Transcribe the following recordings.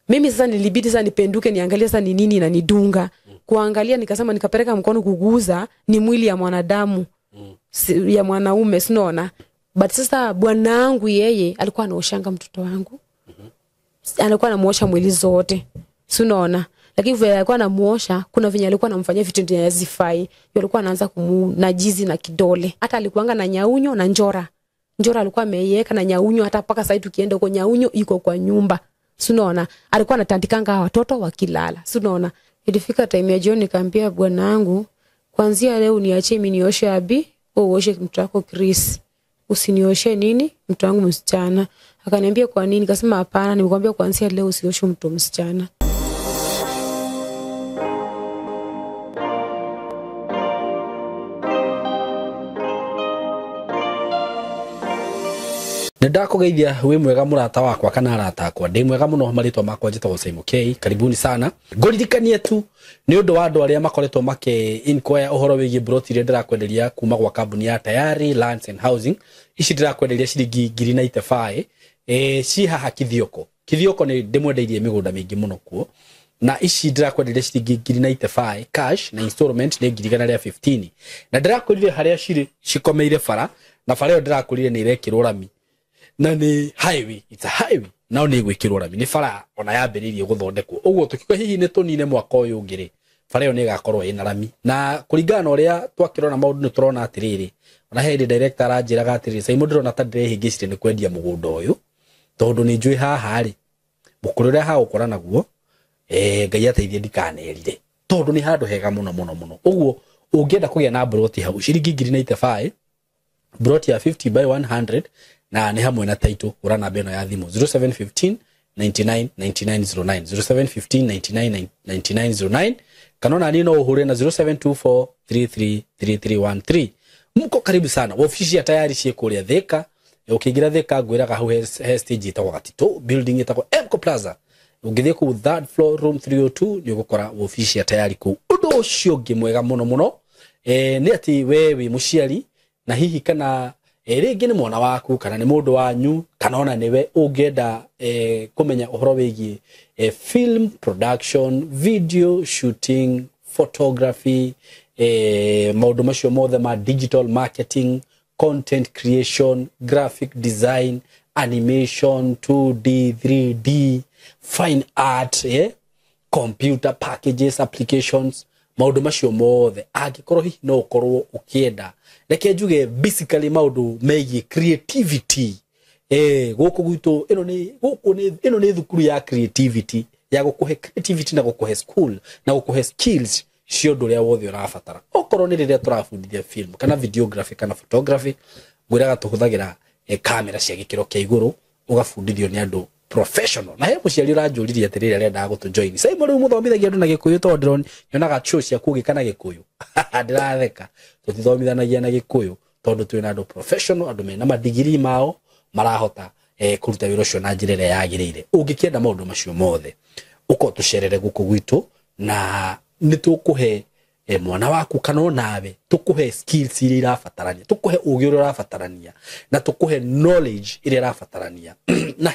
Mimi sasa nilibidi sasa nipenduke niangalie sasa ni nini inanidunga. Kuangalia nikasema, nikapeleka mkono kuguza ni mwili ya mwanadamu. Ya mwanaume, sinaona. But sasa bwanangu yeye alikuwa anaoshanga mtoto wangu. Alikuwa anamuosha mwili zote. Sinaona. Lakini vile alikuwa anamuosha, kuna venye alikuwa anamfanyia vitu ndio hazifai. Alikuwa anaanza kumunajizi na kidole. Hata alikuanga na nyaunyo na njora. Njora alikuwa ameiweka na nyaunyo, hata mpaka sasa tukienda huko nyaunyo iko kwa nyumba. Sinaona. Alikuwa anatandikanga watoto wakilala. Sinaona. Ilifika time ya jioni nikaambia bwanangu, kuanzia leo niachie mimi nioshe Abi, wewe uoshe mtoto wako Chris. Usinioshe nini mtoto wangu msichana. Akaniambia kwa nini? Nikasema hapana, nimekwambia kuanzia leo usioshe mtoto msichana. Ndakugeithia wi mwega murata wakwa kana arata akwa ndi mwega muno maritwa makwa njitagwo Simon K. Karibuni sana. Nguririkanie tu ni undu wa andu aria makoretwo make inquire uhoro wigie broti iria ndirakwenderia kuma gwa kambuni ya Tayari Lands and Housing. Ici ndirakwenderia ciringi 95 ci haha Kithioko. Kithioko ni ndimwendeirie migunda mingi muno kuo, na ici ndirakwenderia ciringi 95 cash na installment ni 115, na ndirakwendire haria ciri cikomeire bara, na bara iyo ndirakwendire ni irekirwo rami na ni highway, it's a highway nao ni gwikirwo rami ni bara ona yambiririe guthondekwo uguo tukiuga hihi ni tunine mwaka uyu ungi bara iyo ni igakorwo ina rami. Na kuringana na uria twakirona maundu ni turona atiriri, ona he ndi director aranjiraga atiriri Simon ndirona ta ndirehingicire ni kwendia mugunda uyu tondu ni njui haha ri mukuru uria hagukora naguo Ngai ateithie ndikanerire tondu ni handu hega muno muno muno. Uguo ungienda kugia na broti hau ciringi 95 broti ya 50 by 100 na ni hamwe na title ura namba ino ya thimu 0715 99 9909 0715 99 9909 kana ona ni no uhure na 0724 333313. Mko karibu sana. Ofisi ya Tayari ciĩ kuria Thika. Ukiingira Thika ngwiraga hau he stage itagwo Gatito building itagwo Emco Plaza. Ũngĩthiĩ kũu third floor room 302 nĩ ũgũkora ofisi ya Tayari kũu. Ũndũ ũcio ũngĩ mwega muno muno nĩ atĩ we wĩ mũciari na hihi kana rĩngĩ nĩ mwana waku kana nĩ mũndũ wanyu kana ona nĩwe ũngĩenda kũmenya ũhoro wĩgiĩ film production, video shooting, photography, maũndũ macio mothe ma digital marketing, content creation, graphic design, animation, 2D, 3D, fine art, computer packages, applications, maũndũ macio mothe angĩkorwo hihi no ũkorwo ũkĩenda, reke njuge basically maũndũ megiĩ creativity. Gũkũ gwitũ ĩno nĩ thukuru ya creativity, ya gũkũhe creativity na gũkũhe school na gũkũhe skills cia ũndũ ũrĩa wothe ũrabatara. Okorwo nĩ rĩrĩa tũrabundithia film kana videography kana photography, ngwĩraga tũhũthagĩra kamera cia gĩkĩro kĩa igũrũ, ũgabundithio nĩ andũ professional. Na he mũciari ũranjũririe atĩrĩrĩ arendaga gũtũ join. Simon rĩu mũthomithagia andũ na Gĩkũyũ tondũ ndĩrona nyonaga show ciaku ũgĩka na Gĩkũyũ. Ndĩratheka. Tũtithomithanagia na Gĩkũyũ tondũ twĩna andũ professional, andũ mena madigiri mao marahota kũruta wĩra ũcio na njĩra ĩrĩa yagĩrĩire. Ũngĩkĩenda maũndũ macio mothe ũko tũcerere gũkũ gwitũ na nĩ tũkũhe mwana waku kana onawe tũkũhe skills iria irabatarania, tũkũhe ũgĩ ũrĩa ũrabatarania na tũkũhe knowledge iria irabatarania. Na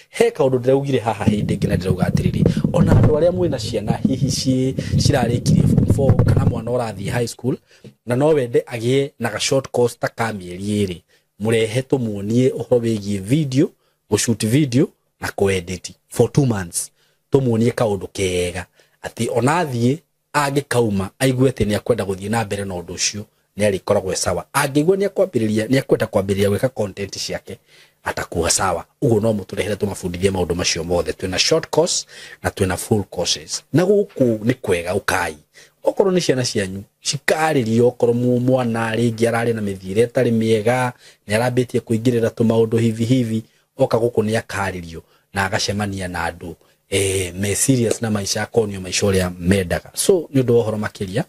he kaũndũ ndĩraugire haha hĩndĩ ĩngĩ na ndĩrauga atĩrĩrĩ, ona andũ arĩa mwĩna ciana hihi cirarĩkirie form 4 kana mwana ũrathiĩ high school na no wende agĩe na ga short course ta ka mĩeri ĩrĩ, mũrehe tũmuonie ũhoro wĩgiĩ video, gũshoot video na kũedit for 2 months, tũmuonie kaũndũ kega atĩ ona athiĩ angĩkauma aigue atĩ nĩ akwenda gũthiĩ na mbere na ũndũ ũcio nĩ arĩkoragwo e sawa. Angĩigua nĩ akwambĩrĩria nĩ akwenda kwambĩrĩria gwĩka content ciake atakuwa sawa. Ũguo no mũtũrehere tũmabundithie maũndũ macio mothe. Twĩna short course na twĩna full courses. Na gũkũ nĩ kwega ũkai. Okorwo nĩ ciana cianyu cikarĩrio, okorwo mwana rĩngĩ ararĩ na mĩthiĩre ĩtarĩ mĩega, nĩ arambĩtie kũingĩrĩra tũmaũndũ hivi hivi, oka gũkũ nĩ akarĩrio na agacemania na andũ me serious na maisha akonio maisha ũrĩa mendaga. So nĩ ũndũ wa ũhoro makĩria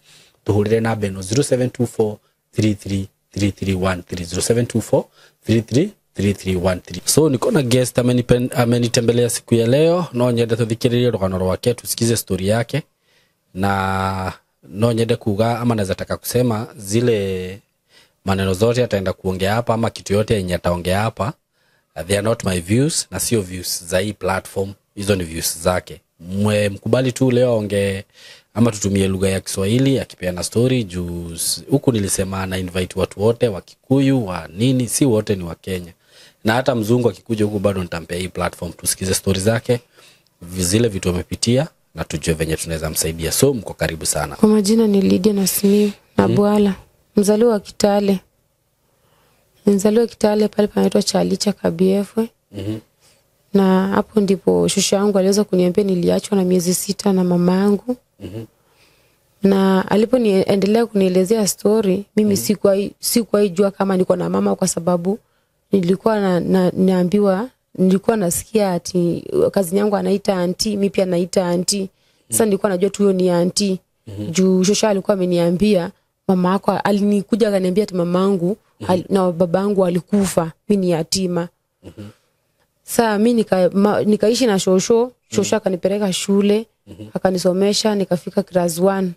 tũhũrĩre namba ĩno 0724 33 3313 0724 33 3313. So niko na guest amenitembelea siku ya leo, no nyende tuthikiririe rugano rwake, tusikize story yake, na no nyende kuga ama naweza taka kusema zile maneno zote ataenda kuongea hapa ama kitu yote yenye ataongea hapa, they are not my views na sio views za hii platform. Hizo ni views zake. Mkubali tu leo aongee ama tutumie lugha ya Kiswahili akipeana story juu huku nilisema na invite watu wote wa Kikuyu wa nini, si wote ni wa Kenya. Na hata mzungu akikuja huku bado nitampea hii platform tusikize story zake, zile vitu amepitia na tujue venye tunaweza msaidia. So mko karibu sana. Kwa majina ni Lydia Nasimiyu na Bwala, mzaliwa wa Kitale. Mzaliwa Kitale pale panaitwa Chalicha Kabiefwe. Na hapo ndipo shosho yangu aliweza kuniambia niliachwa na miezi 6 na mama yangu. Na aliponiendelea kunielezea story, mimi sikuwahi jua kama niko na mama, kwa sababu nilikuwa naambiwa, nilikuwa nasikia ati kazi yangu anaita auntie, mimi pia naita auntie. Sasa nilikuwa najua tu huyo ni auntie. Juu shosho alikuwa ameniambia mama yako alinikuja akaniambia ati mamangu na babangu alikufa, mimi ni yatima. Sasa mimi nikaishi na shosho, shosho akanipeleka shule, akanisomesha nikafika class 1.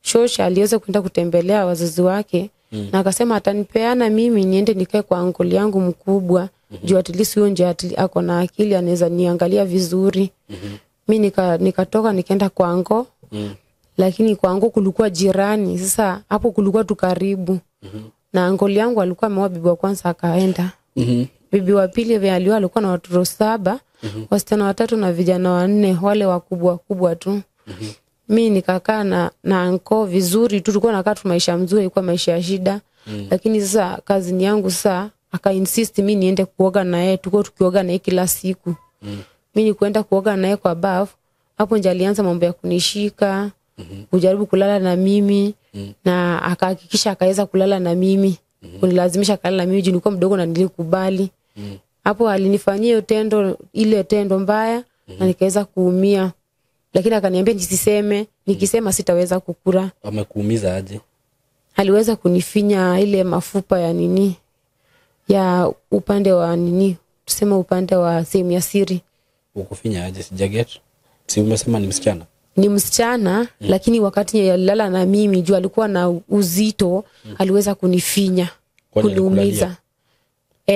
Shosho aliweza kwenda kutembelea wazazi wake na akasema atanipeana mimi niende nikae kwa uncle yangu mkubwa, juu at least huyo nje ako na akili anaweza niangalia vizuri. Mimi nikatoka nikaenda kwa uncle. Lakini kwa uncle kulikuwa jirani, sasa hapo kulikuwa tu karibu. Na uncle yangu alikuwa ameoa bibi wa kwanza akaenda. Bibi wa pili alioa alikuwa na watoto 7, wasichana 3 na vijana 4, wale wakubwa kubwa tu. Mimi nikakaa na uncle vizuri tu, tulikuwa nakaa tu maisha mzuri, ilikuwa maisha ya shida. Lakini sasa kazini yangu sasa aka insist mimi niende kuoga na yeye, tulikuwa tukioga na yeye kila siku. Mimi nikaenda kuoga na yeye kwa bafu, hapo nje alianza mambo ya kunishika, kujaribu kulala na mimi, na akahakikisha akaweza kulala na mimi. Kunilazimisha kulala na mimi juu nilikuwa mdogo na nilikubali. Hapo alinifanyia tendo, ile tendo mbaya, na nikaweza kuumia. Lakini akaniambia nisiseme, nikisema sitaweza kukula. Amekuumiza aje? Aliweza kunifinya ile mafupa ya nini, ya upande wa nini, tuseme upande wa sehemu ya siri. Ukufinya aje? Sijaget. Si umesema ni msichana? Ni msichana, lakini wakati alilala na mimi juu alikuwa na uzito, aliweza kunifinya, kuniumiza.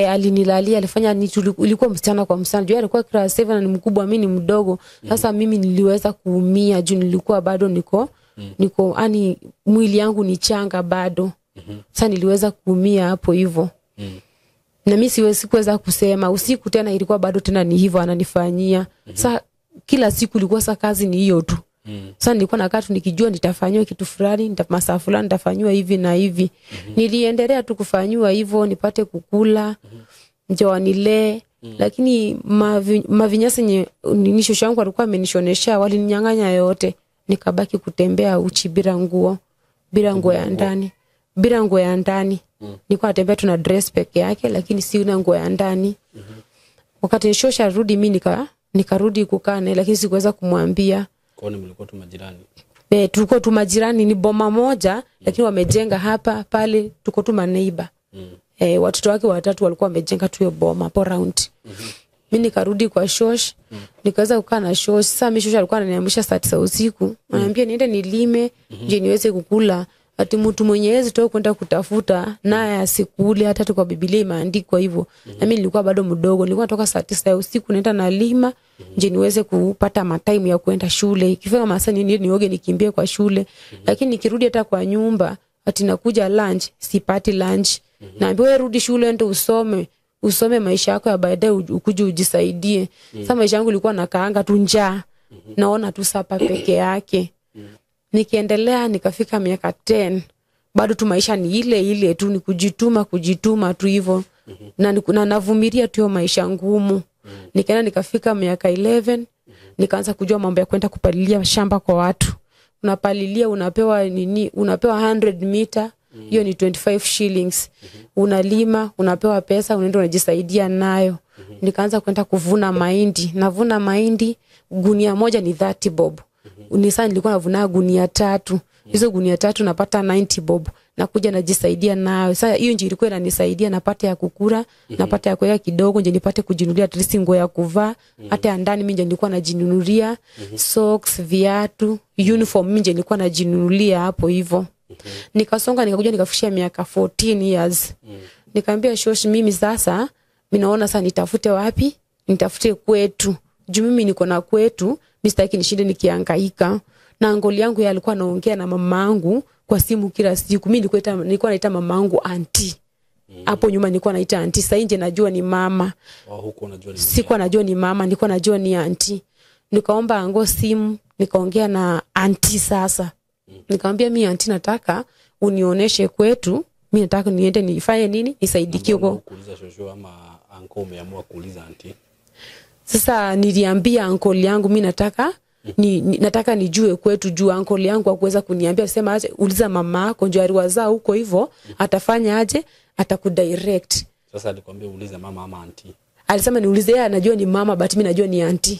Alinilalia, alifanya ni ilikuwa msichana kwa msichana. Juu alikuwa class 7 na ni mkubwa, mimi ni mdogo. Sasa mimi niliweza kuumia juu nilikuwa bado niko yani mwili yangu ni changa bado. Sasa niliweza kuumia hapo hivyo. Na mimi siwezi kuweza kusema. Usiku tena ilikuwa bado tena ni hivyo ananifanyia. Sasa kila siku ilikuwa sasa kazi ni hiyo tu. Sasa nilikuwa nakaa tu nikijua nitafanywa kitu fulani, masaa fulani nitafanywa hivi na hivi. Niliendelea tu kufanywa hivyo nipate kukula, nje wanilee. Lakini mavinyasi nini shosho yangu alikuwa amenishonesha, walininyang'anya yote. Nikabaki kutembea uchi bila nguo, bila nguo ya ndani, bila nguo ya ndani. Nilikuwa natembea tu na dress peke yake, lakini sina nguo ya ndani. Wakati shosho arudi mimi nikarudi kukaa naye, lakini sikuweza kumwambia. Kwani mlikuwa tu majirani? Tulikuwa tu majirani, ni boma moja, lakini wamejenga hapa pale, tuko tu maneiba. Watoto wake watatu walikuwa wamejenga tu hiyo boma hapo round. Mimi nikarudi kwa shosh, nikaweza kukaa na shosh. Sasa mimi shosh alikuwa ananiamsha saa 9 usiku, ananiambia niende nilime, je niweze kukula. Ati mtu mwenye toka kwenda kutafuta naye asikule, hata tu kwa Biblia imeandikwa hivyo. Na mimi nilikuwa bado mdogo, nilikuwa natoka saa 9 ya usiku naenda nalima, je niweze kupata matime ya kwenda shule. Ikifika masaa nini nioge nikimbie kwa shule. Lakini nikirudi hata kwa nyumba, ati nakuja lunch, sipati lunch. Naambiwa wewe rudi shule ende usome, usome maisha yako ya baadaye ukuje ujisaidie. Sasa maisha yangu ilikuwa nakaanga tu njaa. Naona tu sapa peke yake. Nikiendelea nikafika miaka 10, bado tu maisha ni ile ile tu, ni kujituma tu hivyo. Na navumilia tu maisha ngumu. Nikaenda nikafika miaka 11, nikaanza kujua mambo ya kwenda kupalilia shamba kwa watu. Unapalilia unapewa nini, unapewa 100 meter, hiyo ni 25 shillings. Unalima, unapewa pesa, unaenda unajisaidia nayo. Nikaanza kwenda kuvuna mahindi. Navuna mahindi, gunia moja ni 30 bob. Nisa nilikuwa navuna gunia 3. Hizo gunia 3 napata 90 bob. Nakuja najisaidia nayo. Sasa hiyo ndio ilikuwa inanisaidia, napata ya kukula, napata ya kuweka kidogo nje nipate kujinunulia at least nguo ya kuvaa. Hata ya ndani mimi ndio nilikuwa najinunulia socks, viatu, uniform mimi ndio nilikuwa najinunulia hapo hivyo. Nikasonga nikakuja nikafikisha miaka 14 years. Nikamwambia shosh, mimi sasa mimi naona sasa nitafute wapi? Nitafute kwetu. Juu mimi niko na kwetu, mimi sitaki nishinde nikihangaika. Na angoli yangu yeye alikuwa anaongea na mamangu kwa simu kila siku. Mimi nilikuwa naita mamangu auntie. Hapo nyuma nilikuwa naita auntie, sasa nje najua ni mama. Huko unajua ni sikuwa najua ni mama, nilikuwa najua ni auntie. Nikaomba ango simu, nikaongea na auntie sasa. Nikamwambia mimi auntie nataka unioneshe kwetu, mimi nataka niende nifanye nini, nisaidike huko. Kuuliza shosho ama anko umeamua kuuliza auntie? Sasa niliambia uncle yangu mimi nataka nataka nijue kwetu, juu uncle yangu hakuweza kuniambia, sema aje uliza mama yako njoo aliwazaa huko hivyo, atafanya aje, atakudirect. Sasa alikwambia uulize mama ama auntie? Alisema niulize, yeye anajua ni mama but mimi najua ni auntie.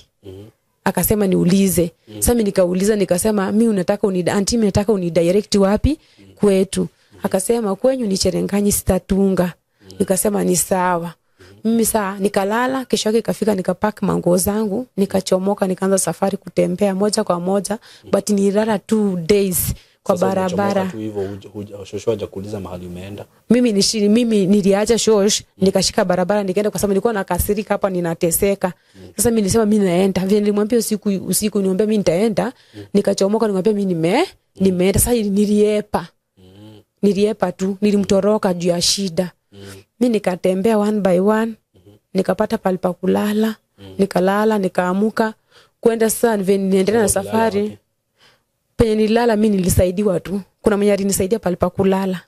Akasema niulize. Sasa mimi nikauliza nikasema mimi unataka auntie mimi nataka unidirect wapi? Kwetu. Akasema kwenyu ni Cherenganyi sitatunga. Nikasema ni sawa. Mimi saa nikalala, kesho yake ikafika nikapack manguo zangu, nikachomoka nikaanza safari kutembea moja kwa moja, but nililala 2 days kwa sasa barabara. Tu hivyo shosho hajakuuliza mahali umeenda? Mimi niliacha shosh, nikashika barabara nikaenda kwa sababu nilikuwa nakasirika hapa ninateseka. Sasa mimi nilisema mimi naenda. Vile nilimwambia usiku niombe mimi nitaenda, nikachomoka nikamwambia mimi nimeenda. Sasa niliepa. Niliepa tu, nilimtoroka juu ya shida. Mimi nikatembea one by one, nikapata pali pa kulala, nikalala, nikaamuka kwenda sasa niendelea na safari. Penye nililala mimi nilisaidiwa tu. Kuna mwenye alinisaidia pali pa kulala.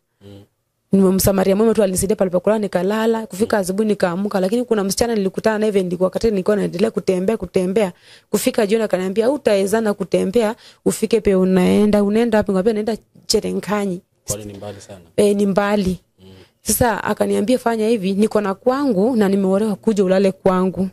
Msamaria mwema tu alinisaidia pali pa kulala, nikalala, kufika asubuhi nikaamuka. Lakini kuna msichana nilikutana naye nilikuwa wakati nilikuwa naendelea kutembea. Kufika jioni akaniambia hutaezana kutembea, ufike pe unaenda wapi? Nikamwambia naenda Cherenganyi. Kwani ni mbali sana? Ni mbali. Sasa akaniambia fanya hivi, niko na kwangu na nimeolewa, kuja ulale kwangu.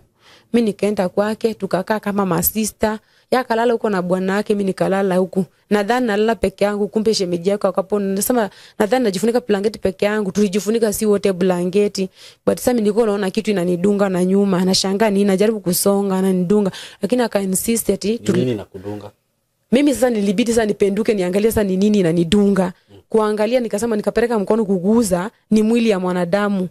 Mimi nikaenda kwake, tukakaa kama masista. Yeye akalala huko na bwana yake, mimi nikalala huku. Nadhani nalala peke yangu, kumbe shemeji yake akapo. Nasema nadhani najifunika blanketi peke yangu, tulijifunika si wote blanketi. But sasa mimi nilikuwa naona kitu inanidunga na nyuma, nashangaa nini, najaribu kusonga ananidunga, lakini aka insist ati nini nakudunga. Mimi sasa nilibidi sasa nipenduke niangalie sasa ni nini inanidunga. Kuangalia nikasema, nikapeleka mkono kuguza ni mwili ya mwanadamu.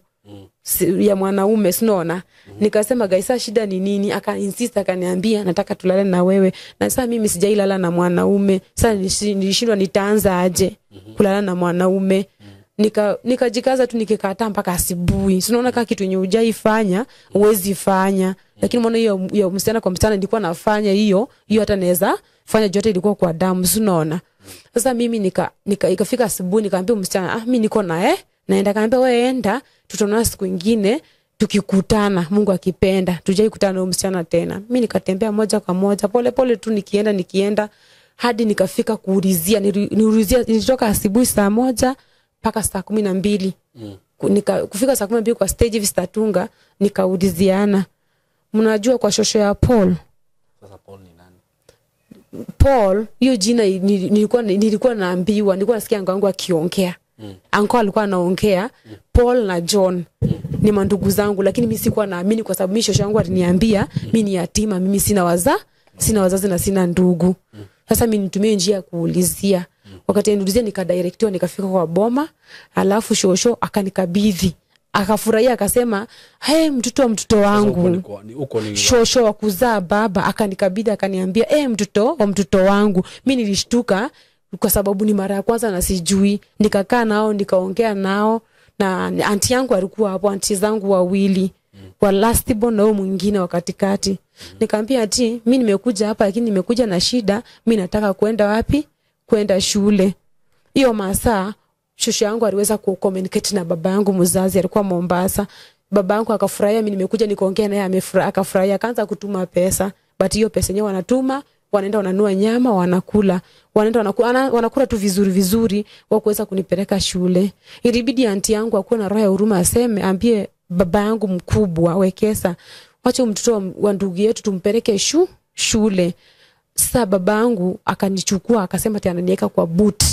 Ya mwanaume, sinaona. Nikasema gaisa shida ni nini? Aka insist akaniambia nataka tulale na wewe. Na sasa mimi sijailala na mwanaume. Sasa nilishindwa nitaanza aje kulala na mwanaume. Nikajikaza tu nikikataa mpaka asubuhi. Sinaona kama kitu yenye hujaifanya huwezi fanya. Lakini mbona hiyo ya msichana kwa msichana nilikuwa nafanya hiyo hata naweza fanya jote, ilikuwa kwa damu, sinaona. Sasa mimi ikafika asubuhi nikaambia msichana mimi niko na naenda. Kaambia wewe enda, tutaonana siku nyingine tukikutana, Mungu akipenda. Tujai kutana na msichana tena. Mimi nikatembea moja kwa moja pole pole tu nikienda hadi nikafika kuulizia. Niliulizia, nilitoka asubuhi saa 1 mpaka saa 12. Kufika saa 12 kwa stage hivi Statunga, nikauliziana, mnajua kwa shosho ya Paul? Sasa Paul ni nani? Paul, hiyo jina nilikuwa naambiwa, nilikuwa nasikia anko wangu akiongea. Anko alikuwa anaongea Paul na John ni mandugu zangu, lakini mimi sikuwa naamini kwa sababu mimi shosho yangu aliniambia mimi ni yatima, mimi sina wazazi na sina ndugu. Sasa mimi nitumie njia ya kuulizia. Wakati niulizia nikadirectiwa nikafika kwa boma, alafu shosho akanikabidhi. Akafurahia akasema, "Hey, mtoto wa mtoto wangu." Uko ni shosho wa kuzaa baba akanikabidhi akaniambia, "Eh, mtoto wa mtoto wangu." Mimi nilishtuka kwa sababu ni mara ya kwanza na sijui. Nikakaa nao nikaongea nao, na auntie yangu alikuwa hapo, auntie zangu wawili. Wa last born na huyo mwingine wa katikati. Nikamwambia ati mimi nimekuja hapa lakini nimekuja na shida, mimi nataka kwenda wapi? Kwenda shule. Hiyo masaa shosho yangu aliweza ku communicate na baba yangu mzazi, alikuwa Mombasa. Baba yangu akafurahia mimi nimekuja nikaongea naye, amefurahia, akafurahia, akaanza kutuma pesa. But hiyo pesa yenyewe wanatuma, wanaenda wananua nyama, wanakula. Wanaenda wanakula tu vizuri vizuri, wa kuweza kunipeleka shule. Ilibidi auntie yangu akuwe na roho ya huruma aseme, ambie baba yangu mkubwa Wekesa, wacha mtoto wa ndugu yetu tumpeleke shule. Sasa baba yangu akanichukua akasema tena ananiweka kwa boot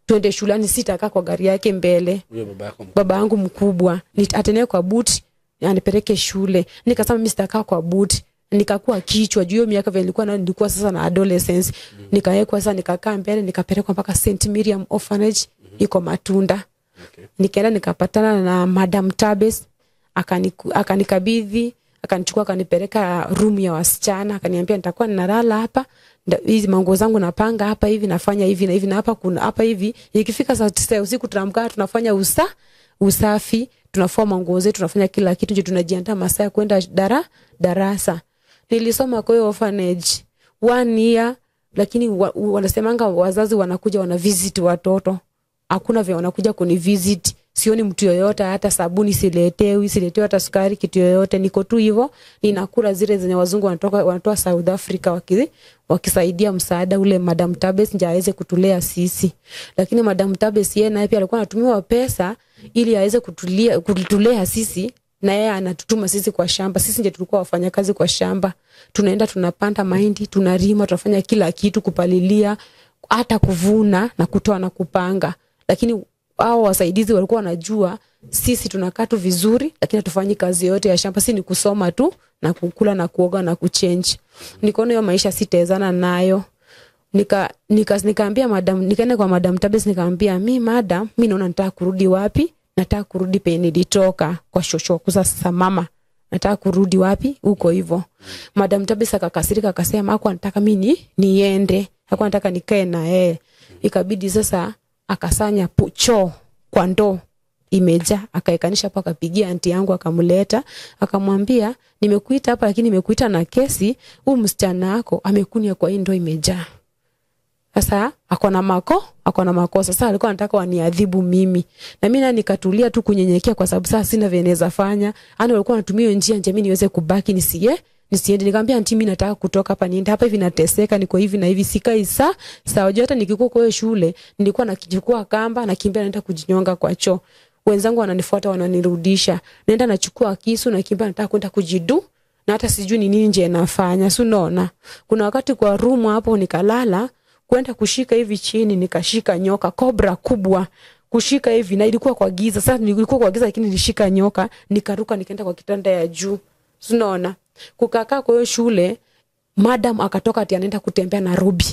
twende shuleni, sitakaa kwa gari yake mbele. Huyo baba yako? Baba yangu mkubwa ateniweka kwa boot anipeleke shule. Nikasema mimi sitakaa kwa boot. Nikakuwa kichwa juu hiyo miaka vile nilikuwa na nilikuwa sasa na adolescence. Nikawekwa sasa nikakaa mbele nikapelekwa mpaka St Miriam Orphanage iko Matunda. Okay. Nikaenda nikapatana na Madam Tabes, akanikabidhi, Akanichukua akanipeleka room ya wasichana, akaniambia nitakuwa ninalala hapa, hizi manguo zangu napanga hapa hivi, nafanya hivi na hivi, na hapa kuna hapa hivi. Ikifika saa 9 usiku tunaamka tunafanya usafi, tunafua manguo zetu, tunafanya kila kitu, ndio tunajiandaa masaa ya kwenda darasa. Nilisoma kwa hiyo orphanage 1 year, lakini wanasemanga wazazi wanakuja wana visit watoto. Hakuna vile wanakuja kunivisit. Sioni mtu yoyote, hata sabuni siletewi, siletewi hata sukari, kitu yoyote. Niko tu hivyo, ninakula zile zenye wazungu wanatoa South Africa wakisaidia msaada ule Madam Tabes ndio aweze kutulea sisi. Lakini Madam Tabes yeye naye pia alikuwa anatumiwa pesa ili aweze kutulea sisi, na yeye anatutuma sisi kwa shamba. Sisi ndio tulikuwa wafanyakazi kwa shamba. Tunaenda tunapanda mahindi, tunalima, tunafanya kila kitu, kupalilia, hata kuvuna na kutoa na kupanga. Lakini hao wasaidizi walikuwa wanajua sisi tunakaa tu vizuri, lakini hatufanyi kazi yote ya shamba. Sisi ni kusoma tu na kukula na kuoga na kuchange. Nikaona hiyo maisha sitawezana nayo. Nikaambia madam, nikaenda kwa Madam Tabes nikaambia, mi madam, mi naona nataka kurudi wapi? Nataka kurudi penye nilitoka kwa shosho sasa mama. Nataka kurudi wapi? Huko hivyo. Madam Tabes akakasirika akasema hakuwa anataka mimi niende, hakuwa anataka nikae na yeye. Ikabidi sasa akasanya choo kwa ndoo imejaa, akaikanisha hapo, akapigia anti yangu akamleta, akamwambia nimekuita hapa lakini nimekuita na kesi, huyu msichana wako amekunia kwa hii ndoo imejaa. Sasa akona makosa. Sasa alikuwa anataka waniadhibu mimi. Na mimi nikatulia tu kunyenyekea kwa sababu sasa sina vile naweza fanya. Yaani walikuwa wanatumia njia nje mimi niweze kubaki nisiende. Nikamwambia anti mimi nataka kutoka hapa niende hapa hivi nateseka, niko hivi na hivi, sikai saa. Sawa, hata nikikuwa kwa shule nilikuwa nakichukua kamba nakimbia naenda kujinyonga kwa choo. Wenzangu wananifuata wananirudisha. Naenda nachukua kisu nakimbia nataka kwenda kujidu, na hata sijui ni nini nje nafanya. Si unaona? Kuna wakati kwa room hapo nikalala, kwenda kushika hivi chini nikashika nyoka cobra kubwa, kushika hivi, na ilikuwa kwa giza. Sasa nilikuwa kwa giza lakini nilishika nyoka, nikaruka nikaenda kwa kitanda ya juu. Unaona? Kukakaa kwa hiyo shule, madam akatoka ati anaenda kutembea Nairobi.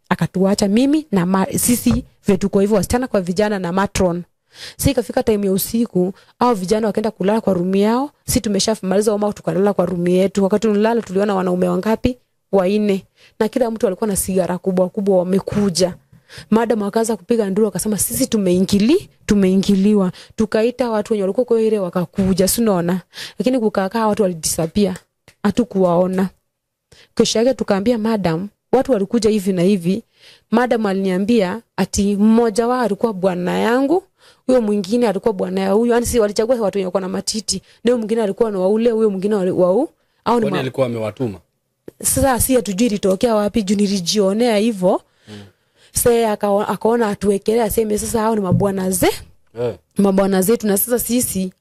Akatuacha mimi na sisi vetu kwa hivyo wasichana kwa vijana na matron. Sisi ikafika time ya usiku, au vijana wakaenda kulala kwa room yao, sisi tumeshamaliza homework tukalala kwa room yetu. Wakati tunalala tuliona wanaume wangapi? 4. Na kila mtu alikuwa na sigara kubwa kubwa wamekuja. Madam akaanza kupiga nduru akasema sisi tumeingiliwa. Tukaita watu wenye walikuwa kwa ile wakakuja, si unaona? Lakini kukaa watu walidisappear, hatukuwaona. Kesho yake tukaambia madam watu walikuja hivi na hivi. Madam aliniambia ati mmoja wao alikuwa bwana yangu, huyo mwingine alikuwa bwana ya huyo. Yaani si walichagua watu wenye walikuwa na matiti, na huyo mwingine alikuwa na waule, huyo mwingine wau. Au ni alikuwa amewatuma. Sasa si hatujui ilitokea wapi, juu nilijionea hivyo. Sasa akaona atuwekelea aseme sasa hao ni mabwana zetu. Mabwana zetu, na sasa sisi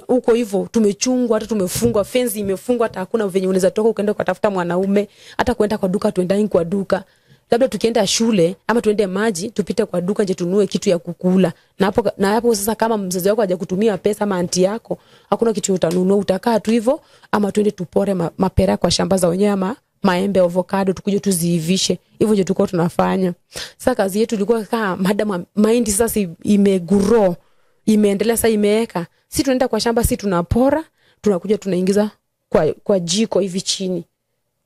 huko hivyo tumechungwa, hata tumefungwa, fence imefungwa, hata hakuna venye unaweza toka ukaenda kutafuta mwanaume, hata kwenda kwa duka tuendani kwa duka. Labda tukienda shule ama tuende maji tupite kwa duka nje tununue kitu ya kukula. Na hapo sasa kama mzazi wako hajakutumia pesa ama anti yako, hakuna kitu utanunua, utakaa tu hivyo, ama tuende tupore mapera kwa shamba za wenyewe ama maembe, avocado tukuje tuziivishe. Hivyo ndio tulikuwa tunafanya. Sasa kazi yetu ilikuwa kama madam mahindi sasa imegrow, imeendelea sasa imeeka. Sisi tunaenda kwa shamba, sisi tunapora, tunakuja tunaingiza kwa jiko hivi chini.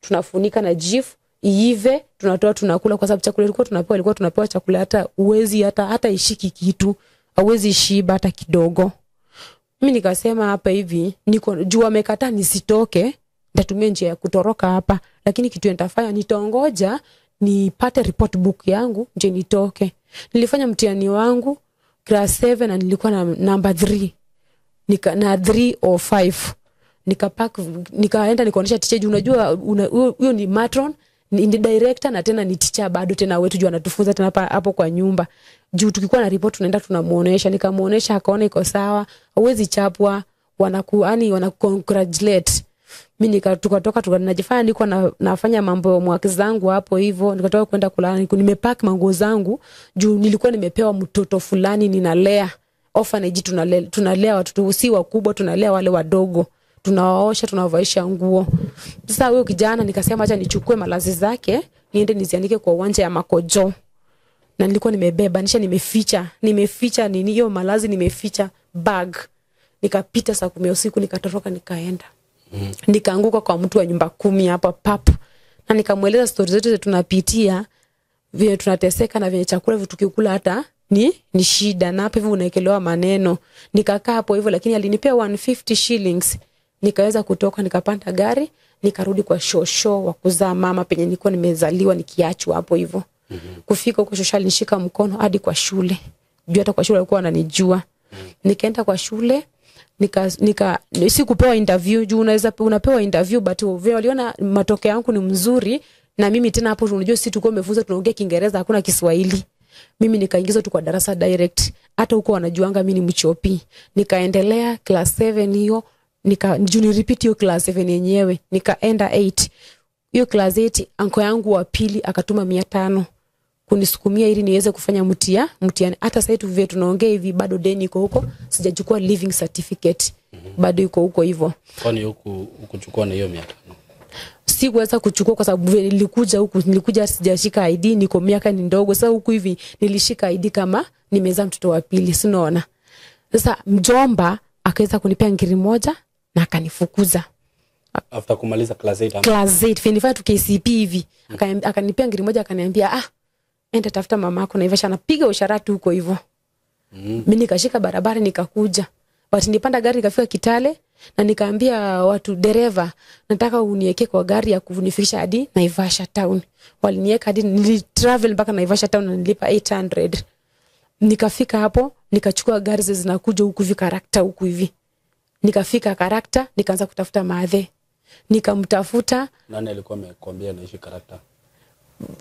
Tunafunika na jifu iive, tunatoa tunakula, kwa sababu chakula ilikuwa tunapewa, ilikuwa tunapewa chakula hata uwezi hata ishiki kitu, hauwezi shiba hata kidogo. Mimi nikasema hapa hivi, niko juu amekataa nisitoke, nitatumia njia ya kutoroka hapa, lakini kitu nitafanya nitaongoja nipate report book yangu nje nitoke. Nilifanya mtihani wangu class 7 na nilikuwa na number 3. Nika na 305. Nikapack nikaenda nikaonyesha teacher, unajua huyo ni matron, ni director na tena ni teacher bado tena wetu juu anatufunza tena hapo kwa nyumba. Juu tukikuwa na report tunaenda tunamuonesha, nikamuonesha akaona iko sawa, huwezi chapwa, wanaku congratulate. Mimi nikatoka tunajifanya niko nafanya mambo ya mwaki zangu hapo hivyo, nikatoka kwenda kulala, nimepack manguo zangu juu nilikuwa nimepewa mtoto fulani ninalea. Orphanage tunalea watoto si wakubwa, tunalea wale wadogo, tunawaosha, tunawavaisha nguo. Sasa huyo kijana nikasema acha nichukue malazi zake niende nizianike kwa uwanja ya Makojo. Na nilikuwa nimebeba, nisha nimeficha nini hiyo malazi, nimeficha bag. Nikapita saa 10 usiku nikatoroka nikaenda. Nikaanguka kwa mtu wa nyumba 10 hapa pap, na nikamweleza stories zetu tunapitia, vile tunateseka na vile chakula vitu tukikula hata ni shida, na hapo hivi unaekelewa maneno. Nikakaa hapo hivyo, lakini alinipea 150 shillings. Nikaweza kutoka, nikapanda gari, nikarudi kwa shosho wa kuzaa mama penye nilikuwa nimezaliwa nikiachwa hapo hivyo. Kufika huko shosho alinishika mkono hadi kwa shule. Juu hata kwa shule alikuwa ananijua. Nikaenda kwa shule, nika sikupewa interview juu unapewa interview, but vile waliona matokeo yangu ni mzuri, na mimi tena hapo unajua sisi tulikuwa tumefunzwa tunaongea Kiingereza hakuna Kiswahili. Mimi nikaingizwa tu kwa darasa direct. Hata huko wanajuanga mimi ni mchopi. Nikaendelea class 7 hiyo, ni repeat hiyo class 7 yenyewe, nikaenda 8. Hiyo class 8 anko yangu wa pili akatuma 500 kunisukumia ili niweze kufanya mtihani. Hata sasa hivi tunaongea hivi bado deni iko huko, sijachukua living certificate. Bado iko huko hivyo. Kwani huku ukuchukua na hiyo 500? Sikuweza kuchukua kwa sababu nilikuja huku, nilikuja sijashika ID, niko miaka ni ndogo. Sasa huku hivi nilishika ID kama nimezaa mtoto wa pili, si unaona? Sasa mjomba akaweza kunipea ngiri 1 na akanifukuza. After kumaliza class 8 Class 8 nilifanya tu KCP hivi. Akanipea ngiri 1 akaniambia enda tafuta mamako na Naivasha, anapiga usharati huko hivyo. Mimi nikashika barabara nikakuja. But nilipanda gari nikafika Kitale na nikaambia watu dereva nataka uniweke kwa gari ya kunifikisha hadi Naivasha town. Waliniweka hadi nilitravel mpaka Naivasha town na nilipa 800. Nikafika hapo nikachukua gari zinakuja huku hivi Karakta huku hivi. Nikafika Karakta nikaanza kutafuta maadhe. Nikamtafuta. Nani alikuwa amekwambia anaishi Karakta?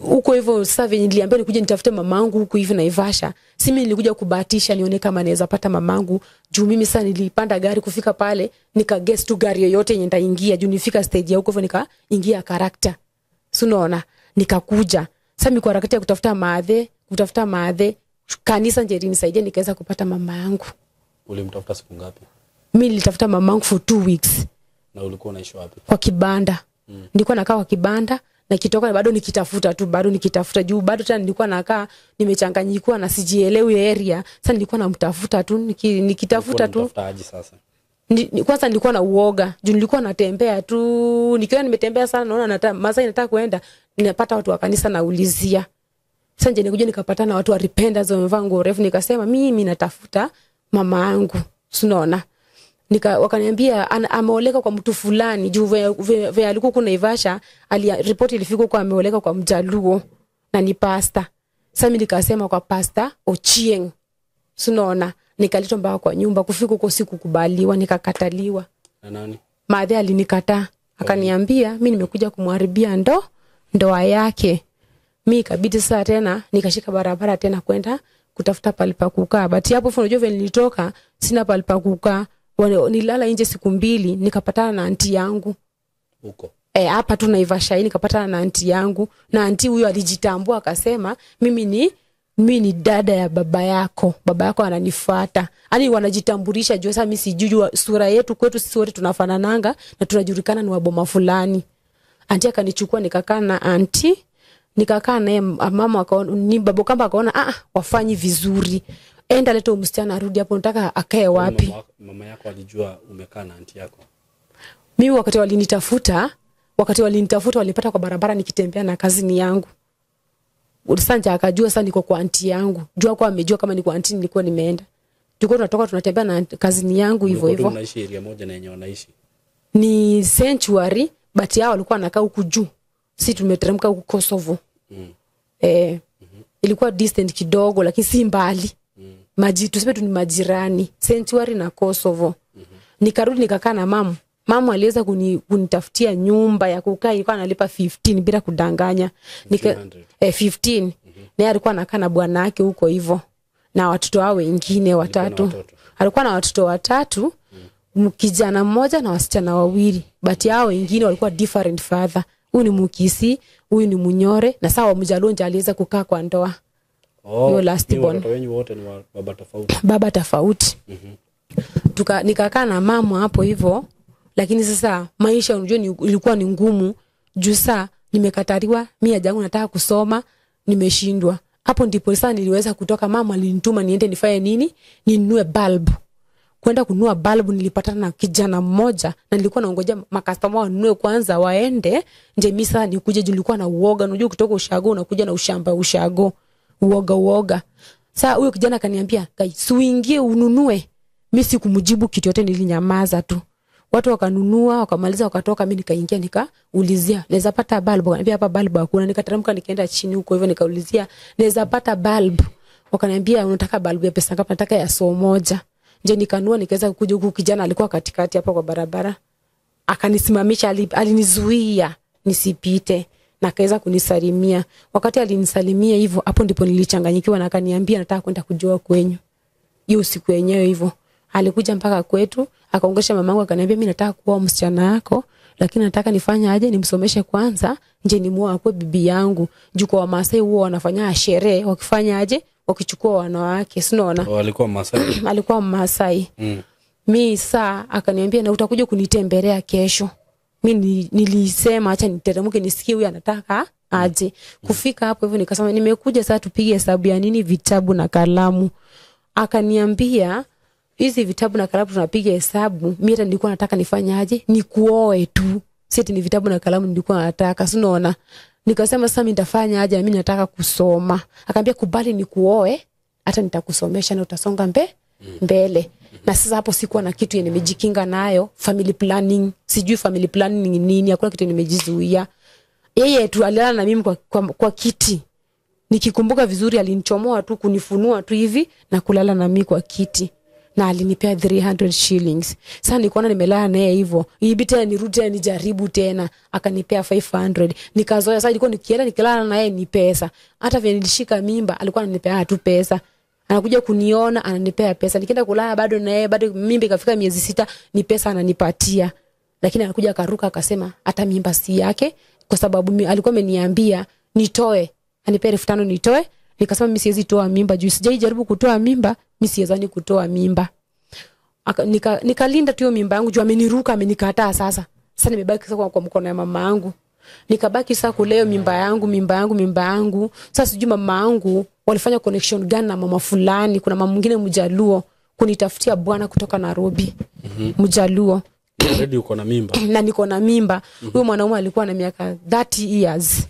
Huko hivyo sasa venye niliambiwa nikuje nitafute mamangu huku hivi Naivasha. Si mimi nilikuja kubahatisha nione kama naweza pata mamangu. Juu mimi sasa nilipanda gari kufika pale nika guess tu gari yoyote yenye nitaingia juu nifika stage ya huko hivyo nikaingia Karakta. Si unaona? Nikakuja. Sasa mimi kwa harakati ya kutafuta maadhe, kanisa nje ilinisaidia nikaweza kupata mama yangu. Ulimtafuta siku ngapi? Mimi nilitafuta mamangu for 2 weeks. Na ulikuwa unaishi wapi? Kwa kibanda. Nilikuwa nakaa kwa kibanda. Na kitoka bado nikitafuta tu, bado nikitafuta juu bado tena nilikuwa nakaa nimechanganyikiwa na sijielewi area. Sasa nilikuwa namtafuta tu, nikitafuta tu. Unamtafuta aje sasa? Kwanza nilikuwa na uoga juu nilikuwa natembea tu, nikiwa nimetembea sana naona Masai nataka kuenda, ninapata watu wa kanisa naulizia. Sasa nje nikuja nikapatana na watu wa Repentance wamevaa nguo refu, nikasema mimi natafuta mama yangu. Unaona? Wakaniambia ameoleka kwa mtu fulani juu vile alikuwa kuna Naivasha, ripoti ilifika kwa ameoleka kwa Mjaluo na ni pastor. Sasa mimi nikasema kwa Pastor Ochieng. Unaona? Nikaletwa mpaka kwa nyumba, kufika huko sikukubaliwa, nikakataliwa. Na nani? Madhe alinikataa. Akaniambia mimi nimekuja kumharibia ndoa yake. Mimi ikabidi sasa tena nikashika barabara tena kwenda kutafuta pali pa kukaa. But hapo unajua vile nilitoka sina pali pa kukaa. Nilala nje siku 2 nikapatana na anti yangu huko. Hapa tu Naivasha hii nikapatana na anti yangu, na anti huyo alijitambua akasema mimi ni dada ya baba yako. Baba yako ananifuata. Yaani wanajitambulisha juu sasa mimi sijui sura yetu, kwetu sisi wote tunafanananga na tunajulikana ni waboma fulani. Anti akanichukua nikakaa na anti, nikakaa naye mama akaona ni babo kamba akaona wafanyi vizuri. Enda leta msichana arudi hapo, nataka akae wapi? Mama yako alijua umekaa na anti yako? Mimi wakati walinitafuta walipata kwa barabara nikitembea na kazini yangu. Sanja akajua sasa niko kwa anti yangu. Jua kwa amejua kama ni kwa anti nilikuwa nimeenda. Tulikuwa tunatoka tunatembea na kazini yangu hivyo hivyo. Unaishi area moja na yenye wanaishi? Ni sanctuary, but hao walikuwa wanakaa huku juu. Sisi tumeteremka huku Kosovo. Ilikuwa distant kidogo lakini si mbali. Tuseme tu ni majirani, Sanctuary na Kosovo. Nikarudi nikakaa na mama. Mama aliweza kunitafutia nyumba ya kukaa, ilikuwa analipa 15 bila kudanganya. 15. Naye alikuwa anakaa na bwana yake huko hivyo na watoto wao wengine watatu. Alikuwa na watoto watatu, kijana mmoja na wasichana wawili. But hao wengine walikuwa different father. Huyu ni Mukisi, huyu ni Munyore, na sawa Mjaluo ndiye aliweza kukaa kwa ndoa. Oh, last born. Watoto wenyu wote ni baba tofauti. Baba tofauti. Nikakaa na mama hapo hivyo, lakini sasa maisha unajua ilikuwa ni ngumu juu saa nimekataliwa, mimi hajangu nataka kusoma, nimeshindwa. Hapo ndipo sasa niliweza kutoka. Mama alinituma niende nifanye nini? Ninunue bulb. Kwenda kununua bulb nilipatana na kijana mmoja, na nilikuwa naongoja makastoma wanunue kwanza waende nje mimi sasa nikuje, juu nilikuwa na uoga. Unajua kutoka ushago unakuja na ushamba ushago, uoga uoga. Sasa huyo kijana akaniambia, "Kai, uingie ununue." Mimi sikumjibu kitu yote, nilinyamaza tu. Watu wakanunua, wakamaliza wakatoka, mimi nikaingia nikaulizia, "Naweza pata bulb?" Wakaniambia hapa bulb hakuna. Nikateremka nikaenda chini huko hivyo nikaulizia, "Naweza pata bulb?" Wakaniambia, "Unataka bulb ya pesa ngapi?" Nataka ya 100. Nje nikanua nikaweza kuja huku. Kijana alikuwa katikati hapa kwa barabara. Akanisimamisha, alinizuia nisipite na akaweza kunisalimia. Wakati alinisalimia hivyo, hapo ndipo nilichanganyikiwa na akaniambia nataka kwenda kujua kwenyu. Hiyo usiku yenyewe hivyo alikuja mpaka kwetu, akaongesha mamangu, akaniambia mimi nataka kuoa msichana wako, lakini nataka nifanye aje, nimsomeshe kwanza nje nimuoe akue bibi yangu. Juu kwa Wamasai huwa wanafanya sherehe, wakifanya aje, wakichukua wanawake, si unaona? Walikuwa Masai. Alikuwa Masai. Mi saa akaniambia na utakuja kunitembelea kesho. Mi nilisema acha niteremke nisikie huyu anataka aje. Kufika hapo hivyo nikasema nimekuja sasa tupige hesabu ya nini, vitabu na kalamu. Akaniambia hizi vitabu na kalamu tunapiga hesabu, mimi hata nilikuwa nataka nifanye aje, nikuoe tu. Si eti ni vitabu na kalamu nilikuwa nataka, si unaona? Nikasema sasa mimi nitafanya aje, mimi nataka kusoma. Akaniambia kubali nikuoe, hata nitakusomesha na utasonga mbele. Na sasa hapo sikuwa na kitu yenye nimejikinga nayo, family planning, sijui family planning ni nini, hakuna kitu nimejizuia. Yeye tu alilala na mimi kwa kiti. Nikikumbuka vizuri alinichomoa tu kunifunua tu hivi na kulala na mimi kwa kiti. Na alinipea 300 shillings. Sasa nikaona nimelala naye hivyo, ibidi tena nirudi tena nijaribu tena, akanipea 500. Nikazoea sasa, ilikuwa nikienda nikilala naye ni pesa. Hata vile nilishika mimba alikuwa ananipea tu pesa. Anakuja kuniona ananipea pesa. Nikienda kulala bado na yeye, bado mimba ikafika miezi 6 ni pesa ananipatia. Lakini anakuja akaruka akasema hata mimba si yake, kwa sababu alikuwa ameniambia nitoe, anipee 5,000 nitoe. Nikasema mimi siwezi toa mimba juu sijaijaribu kutoa mimba, mimi siwezani kutoa mimba. Nikalinda tu hiyo mimba yangu juu ameniruka, amenikataa sasa. Sasa nimebaki sasa kwa mkono ya mama yangu. Nikabaki sasa kuleo mimba yangu. Sasa sijui mama yangu walifanya connection gani na mama fulani, kuna mama mwingine Mjaluo kunitafutia bwana kutoka Nairobi. Mjaluo. Already uko na mimba. Na niko na mimba. Huyo mwanaume alikuwa na miaka 30 years.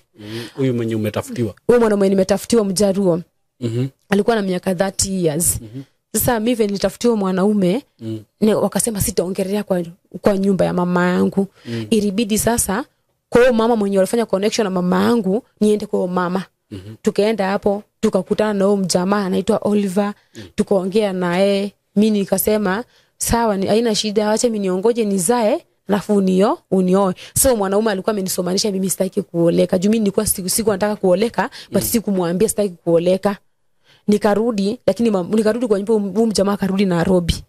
Huyu mwenye umetafutiwa. Huyo mwanaume nimetafutiwa Mjaluo. Alikuwa na miaka 30 years. Sasa mimi vile nilitafutiwa mwanaume, wakasema sitaongelea kwa nyumba ya mama yangu. Ilibidi sasa kwa huyo mama mwenye walifanya connection na mama yangu niende kwa huyo mama. Tukaenda hapo tukakutana na huyo mjamaa anaitwa Oliver. Tukaongea naye. Mimi nikasema sawa, haina shida, acha mimi niongoje nizae alafu unioe. So mwanaume alikuwa amenisomanisha mimi sitaki kuoleka. Juu mimi nilikuwa siku nataka kuoleka, but sikumwambia sitaki kuoleka. Nikarudi, lakini nikarudi kwa nyumba, huyu mjamaa akarudi Nairobi.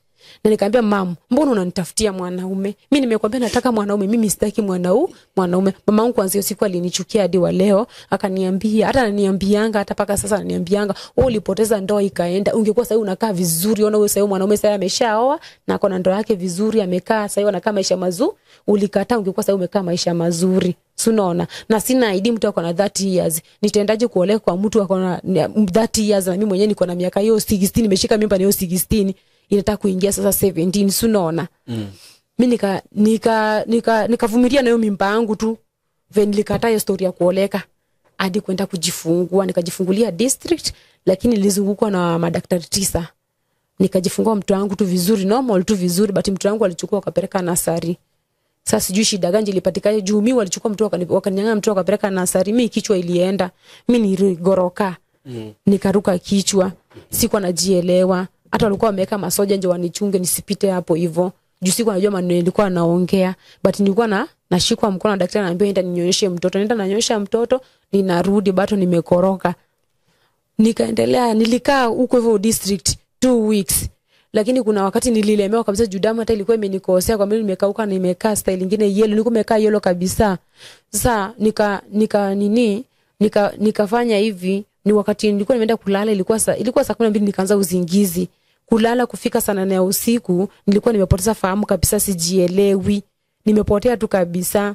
Na nikamwambia mama, mbona unanitafutia mwanaume? Mimi nimekwambia nataka mwanaume, mimi sitaki mwanaume. Mama yangu kwanza siku alinichukia hadi wa leo, akaniambia, hata ananiambianga hata paka sasa ananiambianga, wewe ulipoteza ndoa ikaenda, ungekuwa sasa unakaa vizuri, ona wewe sasa mwanaume sasa ameshaoa na ako na ndoa yake vizuri, amekaa sasa anakaa maisha mazuri, ulikataa, ungekuwa sasa umekaa maisha mazuri. Si unaona? Na sina ID, mtu ako na 30 years. Nitaendaje kuoleka kwa mtu ako na 30 years na mimi mwenyewe niko na miaka hiyo 16, nimeshika mimba na hiyo 16. Inataka kuingia sasa 17, si unaona? Mimi nikavumilia na hiyo mimba yangu tu. Vile nilikataa hiyo story ya kuoleka hadi kwenda kujifungua, nikajifungulia district, lakini nilizungukwa na madaktari 9. Nikajifungua mtoto wangu tu vizuri, normal tu vizuri, but mtoto wangu alichukua akapeleka nasari. Sasa sijui shida gani ilipatikana juu mimi walichukua mtoto wakaninyang'anya mtoto akapeleka nasari, mimi kichwa ilienda, mimi niligoroka. Nikaruka kichwa, sikuwa najielewa. Hata walikuwa wameweka masoja nje wanichunge nisipite hapo hivyo. Juu sikuwa najua maneno nilikuwa naongea, but nilikuwa nashikwa mkono na daktari ananiambia nenda ninyonyeshe mtoto. Nenda nanyonyesha mtoto, ninarudi bado nimekoroka. Nikaendelea, nilikaa huko hivyo district 2 weeks. Lakini kuna wakati nililemewa kabisa juu damu hata ilikuwa imenikosea kwa mwili, nimekauka, nimekaa style nyingine yellow, nilikuwa nimekaa yellow kabisa. Sasa nikafanya hivi, ni wakati nilikuwa nimeenda kulala, ilikuwa saa 12 nikaanza usingizi. Kulala kufika saa 8 ya usiku nilikuwa nimepoteza fahamu kabisa, sijielewi. Nimepotea tu kabisa.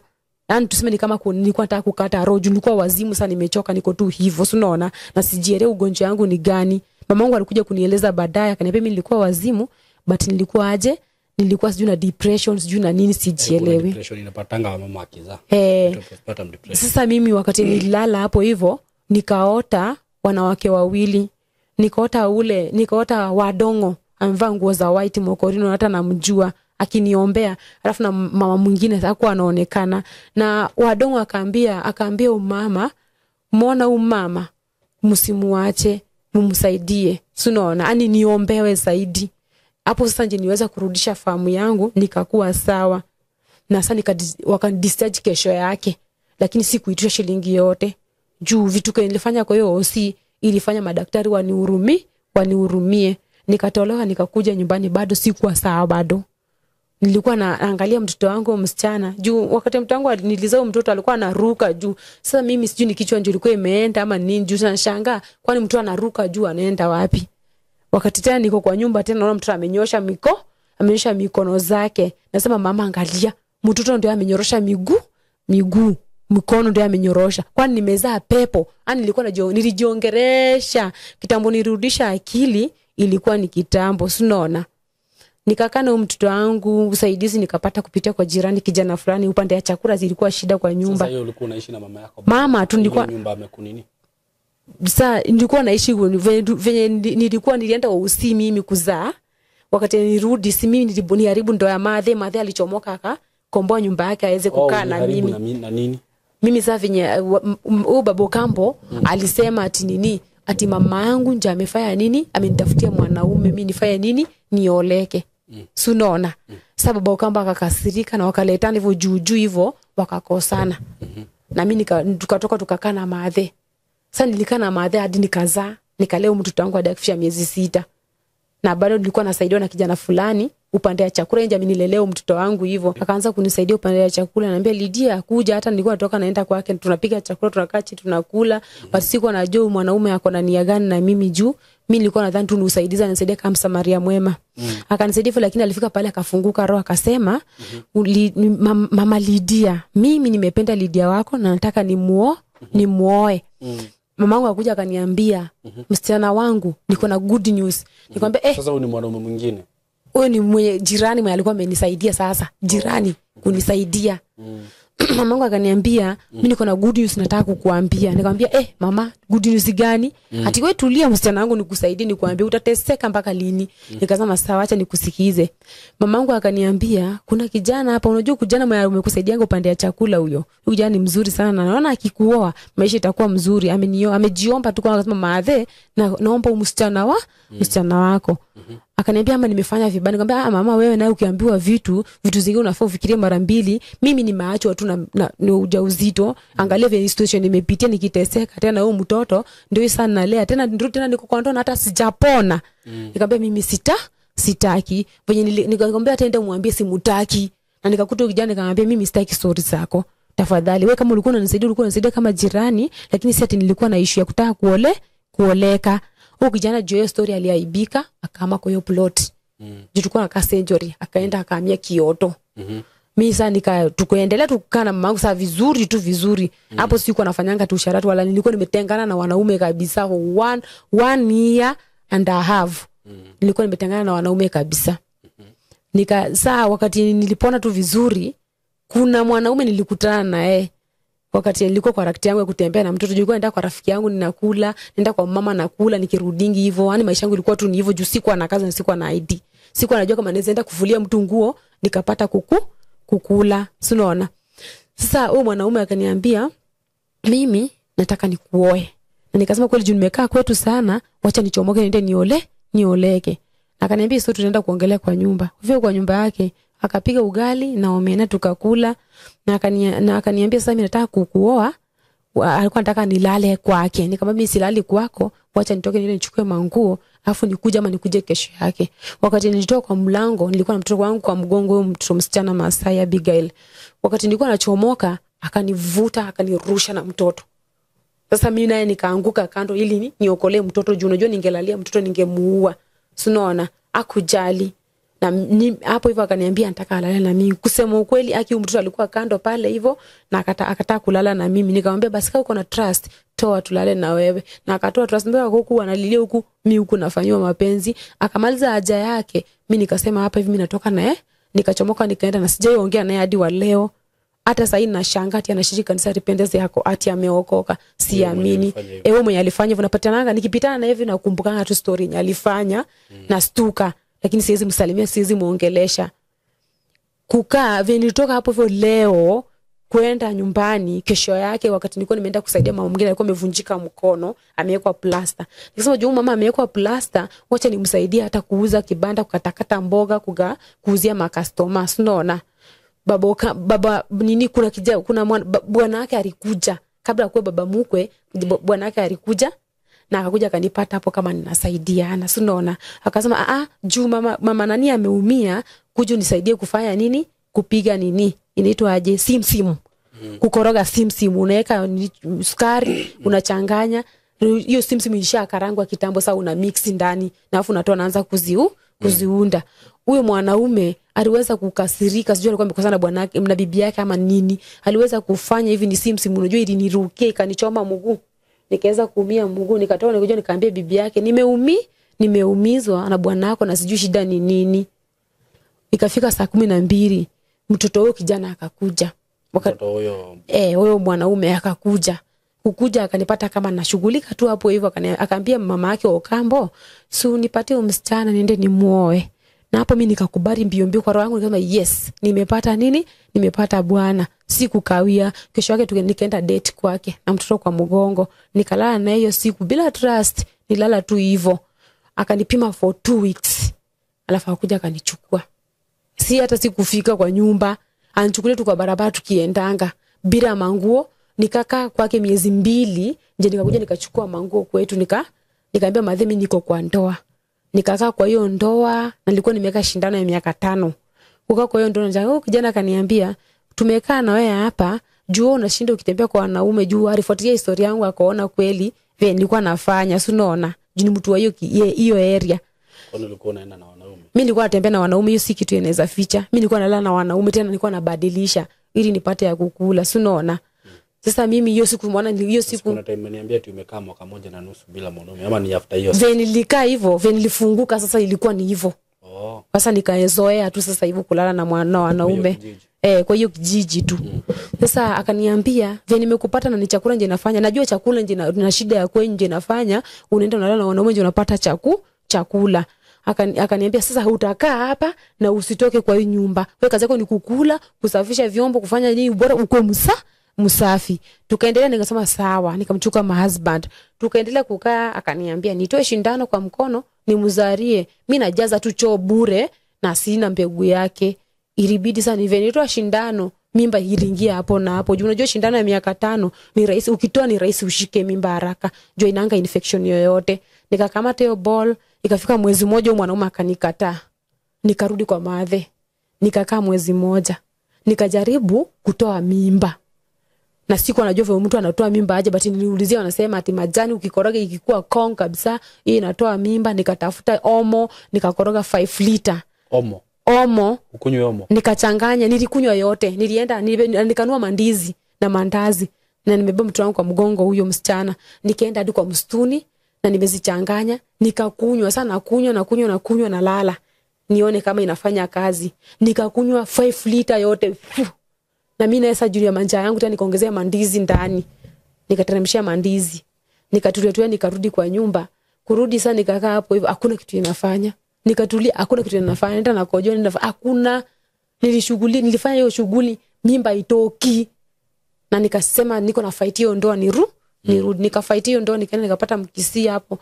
Yaani tuseme ni kama nilikuwa nataka kukata roho, nilikuwa wazimu sana, nimechoka, niko tu hivyo, si unaona? Na sijielewi ugonjwa wangu ni gani. Mamangu alikuja kunieleza baadaye, akaniambia mimi nilikuwa wazimu, But nilikuwa aje, nilikuwa sijui na depression, sijui na nini, sijielewi. Depression inapatanga wamama akizaa. Postpartum depression. Sasa mimi wakati nililala hapo hivyo nikaota wanawake wawili. Nikaota ule, nikaota Wadongo amevaa nguo za white mokorino, hata namjua, akiniombea. Alafu na mama mwingine hakuwa anaonekana. Na Wadongo akaambia umama, muona umama msimuache, mumsaidie. Si unaona? Yaani niombewe zaidi. Hapo sasa nje niweza kurudisha fahamu yangu, nikakuwa sawa. Na sasa wakanidischarge kesho yake, lakini sikuitisha shilingi yote. Juu vitu kile nilifanya kwa hiyo OC ilifanya madaktari wanihurumie. Nikatolewa nikakuja nyumbani, bado sikuwa sawa bado. Nilikuwa naangalia mtoto wangu msichana. Juu wakati mtoto wangu nilizaa mtoto alikuwa anaruka juu. Sasa mimi sijui ni kichwa ndio ilikuwa imeenda ama nini, juu nashangaa kwani mtoto anaruka juu anaenda wapi? Wakati tena niko kwa nyumba tena naona mtoto amenyosha amenyosha mikono zake. Nasema mama angalia, mtoto ndio amenyorosha miguu, mikono ndio amenyorosha. Kwani nimezaa pepo? Yaani nilikuwa nilijiongeresha. Kitambo nirudisha akili ilikuwa ni kitambo, si unaona? Nikakaa na mtoto wangu, usaidizi nikapata kupitia kwa jirani kijana fulani, upande ya chakula zilikuwa shida kwa nyumba. Sasa hiyo ulikuwa unaishi na mama yako? Mama tu nilikuwa nyumba amekunini? Sasa nilikuwa naishi venye nilikuwa nilienda usi mimi kuzaa. Wakati nirudi si mimi niliharibu ndoa ya madhe alichomoka akakomboa nyumba yake aweze kukaa na mimi. Na nini? Mimi sasa venye huyu Babu Kambo alisema ati nini? Ati mama yangu nje amefanya nini? Amenitafutia mwanaume, mimi nifanye nini? Nioleke. Si unaona? Sasa Babu Kambo akakasirika na wakaletana hivyo juu juu hivyo wakakosana. Na mimi tukatoka tukakaa na madhe. Sasa nilikaa na madhe hadi nikazaa, nikalea mtoto wangu hadi akifika miezi 6. Na bado nilikuwa nasaidiwa na kijana fulani upande ya chakula, nje amenilelea mtoto wangu hivyo. Akaanza kunisaidia upande ya chakula, ananiambia Lydia kuja, hata nilikuwa natoka naenda kwake, tunapiga chakula, tunakaa chini tunakula. Basi sikuwa najua mwanaume ako na nia gani na mimi juu mimi nilikuwa nadhani tu ni usaidizi, anisaidia kama Msamaria mwema. Akanisaidia hivyo, lakini alifika pale akafunguka roho akasema, mama Lydia, mimi nimependa Lydia wako na nataka nimuoe. Mamangu akakuja akaniambia, msichana wangu niko na good news. Nikamwambia sasa huyu ni mwanaume mwingine. Huyu ni mwenye jirani mwenye alikuwa amenisaidia sasa, jirani kunisaidia. Mamangu akaniambia, mimi niko na good news nataka kukuambia. Nikamwambia mama, good news gani? Ati wewe tulia msichana wangu nikusaidie nikuambie, utateseka mpaka lini? Nikasema sawa, acha nikusikize. Mamangu akaniambia, kuna kijana hapa, unajua kijana mwenye amekusaidia upande ya chakula huyo. Huyu kijana ni mzuri sana, naona akikuoa maisha itakuwa mzuri. Amejiomba tu kwa akasema maadhe, na naomba msichana msichana wako. Akaniambia ama nimefanya vibaya. Nikamwambia mama wewe naye ukiambiwa vitu zingine unafaa ufikirie mara mbili. Mimi nimeachwa tu na ujauzito. Angalia vile situation nimepitia nikiteseka, tena huyu mtoto ndio sana nalea, tena ndio tena niko kwa ndoa hata sijapona. Nikamwambia mimi sitaki. Venye nikamwambia hata enda muambie simutaki. Na nikakuta kijana nikamwambia mimi sitaki story zako. Tafadhali wewe kama ulikuwa unanisaidia ulikuwa unanisaidia kama jirani, lakini si ati nilikuwa na issue ya kutaka kuoleka. Huyo kijana juu ya story aliaibika akahama kwa hiyo plot. Juu tulikuwa na century, akaenda akahamia Kioto. Mimi sasa tukaendelea tukaa na mamangu sasa vizuri tu vizuri. Hapo sikuwa nafanyanga tu usharati wala nilikuwa nimetengana na wanaume kabisa 1 year and a half. Nilikuwa nimetengana na wanaume kabisa. Nika saa wakati nilipona tu vizuri, kuna mwanaume nilikutana naye. Wakati nilikuwa kwa rafiki yangu ya kutembea na mtoto, nilikuwa naenda kwa rafiki yangu ninakula, naenda kwa mama nakula, nikirudingi hivyo. Yaani maisha yangu ilikuwa tu ni hivyo juu sikuwa na kazi na sikuwa na ID. Sikuwa najua kama naweza enda kufulia mtu nguo nikapata kukula, si unaona? Sasa huyo mwanaume akaniambia mimi nataka nikuoe. Na nikasema kweli juu nimekaa kwetu sana, wacha nichomoke niende nioleke. Akaniambia sio, tunaenda kuongelea kwa nyumba. Hivyo kwa nyumba yake akapiga ugali na omena tukakula, na akaniambia sasa mimi nataka kukuoa. Alikuwa anataka nilale kwake. Nikamwambia mimi silali kwako, wacha nitoke niende nichukue manguo afu nikuje ama nikuje kesho yake. Wakati nilitoka kwa mlango nilikuwa na mtoto wangu kwa mgongo, huyo mtoto msichana Masai Abigail. Wakati nilikuwa nachomoka akanivuta akanirusha na mtoto. Sasa mimi naye nikaanguka kando ili niokolee mtoto juu unajua ningelalia mtoto ningemuua. Si unaona? Akujali. Na hapo hivyo akaniambia nataka alale na mimi. Kusema ukweli aki mtoto alikuwa kando pale hivyo na akataa kulala na mimi. Nikamwambia basi kama uko na trust toa tulale na wewe. Na akatoa trust, mbona huku analilia huku mimi huku nafanywa mapenzi. Akamaliza haja yake. Mimi nikasema hapa hivi mimi natoka naye. Nikachomoka nikaenda na sijaiongea naye hadi wa leo. Hata sasa hivi nashangaa ati anashiriki kanisa Repentance yako ati ameokoka. Siamini. Ewe mwenye alifanya hivyo napatananga nikipitana na hivi nakumbukanga tu story yenye alifanya na stuka, lakini siwezi msalimia, siwezi muongelesha. Kukaa vile nilitoka hapo hivyo leo kwenda nyumbani kesho yake, wakati nilikuwa nimeenda kusaidia mama mwingine alikuwa amevunjika mkono, amewekwa plaster. Nikasema juu mama amewekwa plaster, wacha nimsaidie hata kuuza kibanda, kukatakata mboga, kuuzia makastoma, unaona. Baba nini, kuna kijana, kuna bwana yake alikuja kabla kuwa baba mkwe, bwana yake alikuja na akakuja akanipata hapo kama ninasaidiana, si unaona. Akasema juu mama nani ameumia, kuja unisaidie kufanya nini, kupiga nini inaitwa aje, simsimu. Kukoroga simsimu, unaweka sukari, unachanganya hiyo simsimu ishakarangwa kitambo, sasa una mix ndani na alafu unatoa naanza kuziunda. Huyo mwanaume aliweza kukasirika, sijui alikuwa amekosana na bwana yake na bibi yake ama nini. Aliweza kufanya hivi ni simsimu, unajua ilinirukia ikanichoma mguu. Nikaweza kuumia mguu, nikatoka nikaja nikaambia bibi yake nimeumizwa na bwana wako na sijui shida ni nini. Ikafika saa 12 mtoto huyo kijana akakuja. Mtoto huyo huyo mwanaume akakuja. Kukuja akanipata kama nashughulika tu hapo hivyo, akaambia mama yake Okambo, "Si unipatie msichana niende nimuoe." Na hapo mimi nikakubali mbio mbio kwa roho yangu, nikasema yes, nimepata nini? Nimepata bwana. Sikukawia. Kesho yake nikaenda date kwake na mtoto kwa mgongo. Nikalala na hiyo siku bila trust, nilala tu hivyo. Akanipima for 2 weeks. Alafu akakuja akanichukua. Si hata sikufika kwa nyumba, anichukulia tu kwa barabara tukiendanga bila manguo. Nikakaa kwake miezi 2, nje nikakuja nikachukua manguo kwetu, nikaambia madhe mimi niko kwa ndoa. Nikakaa kwa hiyo ndoa na nilikuwa nimeweka shindano ya miaka 5. Kukaa kwa hiyo ndoa, na kijana akaniambia tumekaa na wewe hapa, juu unashinda ukitembea kwa wanaume, juu alifuatilia historia yangu akaona kweli vile nilikuwa nafanya, si unaona, juu ni mtu wa hiyo area. Kwani ulikuwa unaenda na wanaume? Mimi nilikuwa natembea na wanaume, hiyo si kitu inaweza ficha. Mimi nilikuwa nalala na wanaume, tena nilikuwa nabadilisha ili nipate ya kukula, si unaona. Sasa mimi hiyo siku muona hiyo siku kuna time umeniambia tu umekaa mwaka 1.5 bila mwanaume ama ni after hiyo? Vile nilikaa hivyo, vile nilifunguka sasa ilikuwa ni hivyo. Sasa nikaezoea tu sasa hivyo kulala na wanaume. Kwa hiyo kijiji tu. Sasa akaniambia vile nimekupata na ni chakula nje nafanya. Najua chakula nje na shida ya kwenye nje nafanya, unaenda unalala na wanaume nje unapata chakula. Akaniambia sasa utakaa hapa na usitoke kwa hii nyumba. Wewe kazi yako ni kukula, kusafisha vyombo, kufanya nini, bora uko msafi. Tukaendelea, nikasema sawa, nikamchukua my husband. Tukaendelea kukaa, akaniambia nitoe shindano kwa mkono nimzarie. Mimi najaza tu choo bure na sina mbegu yake. Ilibidi sana nive nitoa shindano, mimba iliingia hapo na hapo. Juu unajua shindano ya miaka 5 ni rahisi, ukitoa ni rahisi ushike mimba haraka. Juu inaanga infection yoyote. Nikakamata hiyo ball, ikafika mwezi mmoja mwanaume akanikataa. Nikarudi kwa madhe. Nikakaa mwezi mmoja. Nikajaribu kutoa mimba. Na siku anajua vile mtu anatoa mimba aje, but niliulizia wanasema ati majani ukikoroga ikikuwa kong kabisa hii inatoa mimba. Nikatafuta omo, nikakoroga 5 liter. Omo. Ukunywe omo. Nikachanganya, nilikunywa yote. Nilienda nikanua mandizi na mandazi na nimebeba mtoto wangu kwa mgongo huyo msichana. Nikaenda hadi kwa msituni na nimezichanganya, nikakunywa sana, kunywa na kunywa na kunywa na lala. Nione kama inafanya kazi. Nikakunywa 5 liter yote. Fuh. Na mimi naesa juu ya manja yangu tena nikaongezea mandizi ndani. Nikateremshia mandizi. Nikatulia tu, nikarudi kwa nyumba. Kurudi sana nikakaa hapo hivyo, hakuna kitu inafanya. Nikatulia, hakuna kitu inafanya. Nenda na kojoa, nenda hakuna. Nilishughuli, nilifanya hiyo shughuli, mimba itoki. Na nikasema niko na fight hiyo ndoa nirudi. Nikafight hiyo ndoa, nikaenda nikapata Mkisii hapo.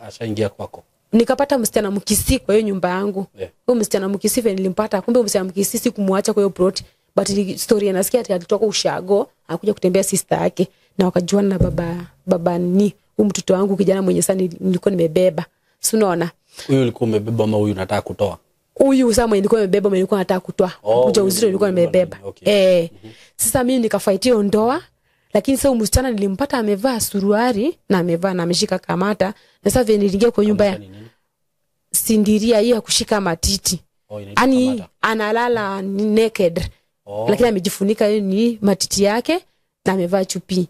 Ashaingia kwako. Nikapata msichana Mkisii kwa hiyo nyumba yangu. Huyo msichana Mkisii vile nilimpata, kumbe msichana Mkisii sikumwacha kwa hiyo plot. But story anasikia ati alitoka ushago, akakuja kutembea sister yake na wakajuana na baba ni huyu mtoto wangu kijana mwenye sana nilikuwa nimebeba. Si unaona? Huyu ulikuwa umebeba ama huyu unataka kutoa? Huyu sasa mwenye nilikuwa nimebeba, mwenye nilikuwa nataka kutoa. Ujauzito nilikuwa nimebeba. Okay. Sasa mimi nikafight hiyo ndoa, lakini sasa msichana nilimpata amevaa suruali na amevaa na ameshika kamata. Na sasa vile niliingia kwa nyumba ya Sindiria hiyo ya kushika matiti. Ani analala naked. Lakini amejifunika hiyo ni matiti yake na amevaa chupi.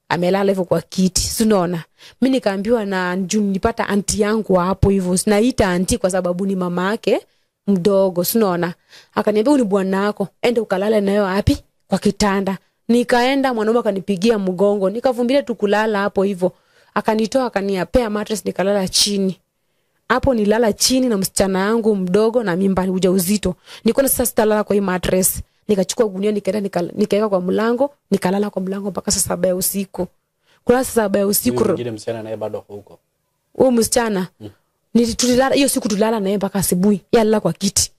Amelala hivyo kwa kiti. Si unaona? Mimi nikaambiwa na juu nilipata anti yangu hapo hivyo. Sinaita anti kwa sababu ni mama yake mdogo, si unaona? Akaniambia huyu ni bwana wako, ende ukalale nayo wapi? Kwa kitanda. Nikaenda, mwanaume akanipigia mgongo, nikavumilia tu kulala hapo hivyo. Akanitoa akaniapea mattress nikalala chini. Hapo nilala chini na msichana wangu mdogo na mimba ujauzito. Nikaona sasa sitalala kwa hii mattress. Nikachukua gunia nikaenda nikaweka kwa mlango, nikalala kwa mlango mpaka saa 7 ya usiku. Kulala saa 7 ya usiku. Mwingine msichana naye bado huko. Huyo msichana nilitulala hiyo siku, tulala naye mpaka asubuhi. Yeye alala kwa kiti.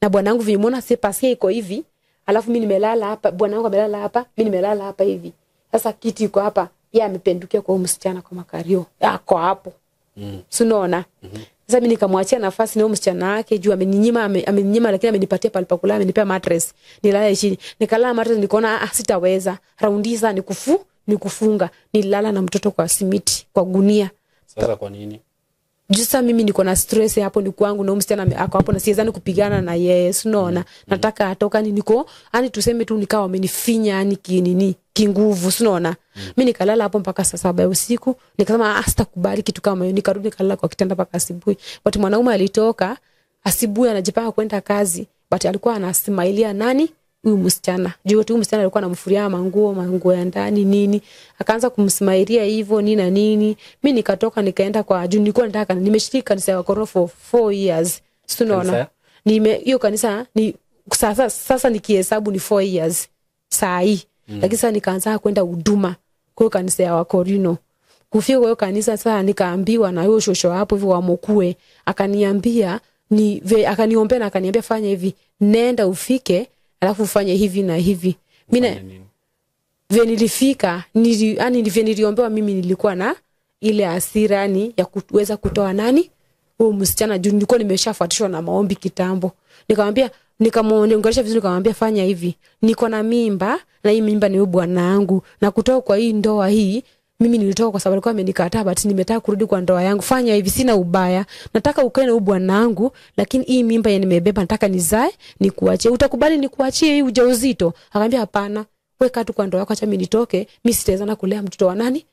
Na bwanangu vilimuona si pasia iko hivi, alafu mimi nimelala hapa, bwanangu amelala hapa, mimi nimelala hapa hivi. Sasa kiti iko hapa, yeye amependukia kwa huyo msichana kwa makario. Ako hapo. Si unaona? Sasa mimi nikamwachia nafasi na huyo msichana wake juu ameninyima, ameninyima lakini amenipatia pale pa kulala, amenipea mattress. Nilala chini. Nikalala mattress nikaona sitaweza. Raundi sasa nikufunga. Nilala na mtoto kwa simiti, kwa gunia. Sasa kwa nini? Juu mimi niko na stress hapo ni kwangu na msichana ako hapo na siwezani kupigana na yeye, si unaona? Nataka atoka ni niko, yani tuseme tu nikawa amenifinya yani kinini, kinguvu, si unaona? Mimi nikalala hapo mpaka saa 7 ya usiku, nikasema sitakubali kitu kama hiyo, nikarudi nikalala kwa kitanda mpaka asubuhi. But mwanaume alitoka asubuhi anajipanga kwenda kazi, but alikuwa anasmailia nani? Huyu msichana. Juu huyu msichana alikuwa anamfuria manguo ya ndani nini. Akaanza kumsmailia hivyo nini na nini. Mimi nikatoka nikaenda kwa juu nilikuwa nataka nimeshiriki kanisa ya Wakoro for 4 years. Si unaona? Nime hiyo kanisa ni sasa nikihesabu ni 4 years saa hii. Lakini sasa nikaanza kwenda huduma kwa kanisa ya Wakorino. Kufika kwa hiyo kanisa sasa nikaambiwa na huyo shosho hapo hivyo wa Mokue, akaniambia ni akaniombea na akaniambia fanya hivi, nenda ufike alafu ufanye hivi na hivi. Mimi vile nilifika, yani niliombewa mimi nilikuwa na ile hasira yani ya kuweza kutoa nani huyo msichana juu nilikuwa nimeshafuatishwa na maombi kitambo. Nikamwambia, nikamuongelesha vizuri, nikamwambia fanya hivi, niko na mimba na hii mimba ni bwana wangu na kutoka kwa hii ndoa hii mimi nilitoka kwa sababu alikuwa amenikataa, but nimetaka kurudi kwa ndoa yangu. Fanya hivi, sina ubaya, nataka ukae na bwana wangu, lakini hii mimba yenye nimebeba nataka nizae nikuachie. Utakubali nikuachie hii ujauzito? Akamwambia hapana, weka tu kwa ndoa yako, acha mimi nitoke, mimi sitaweza kulea mtoto wa nani,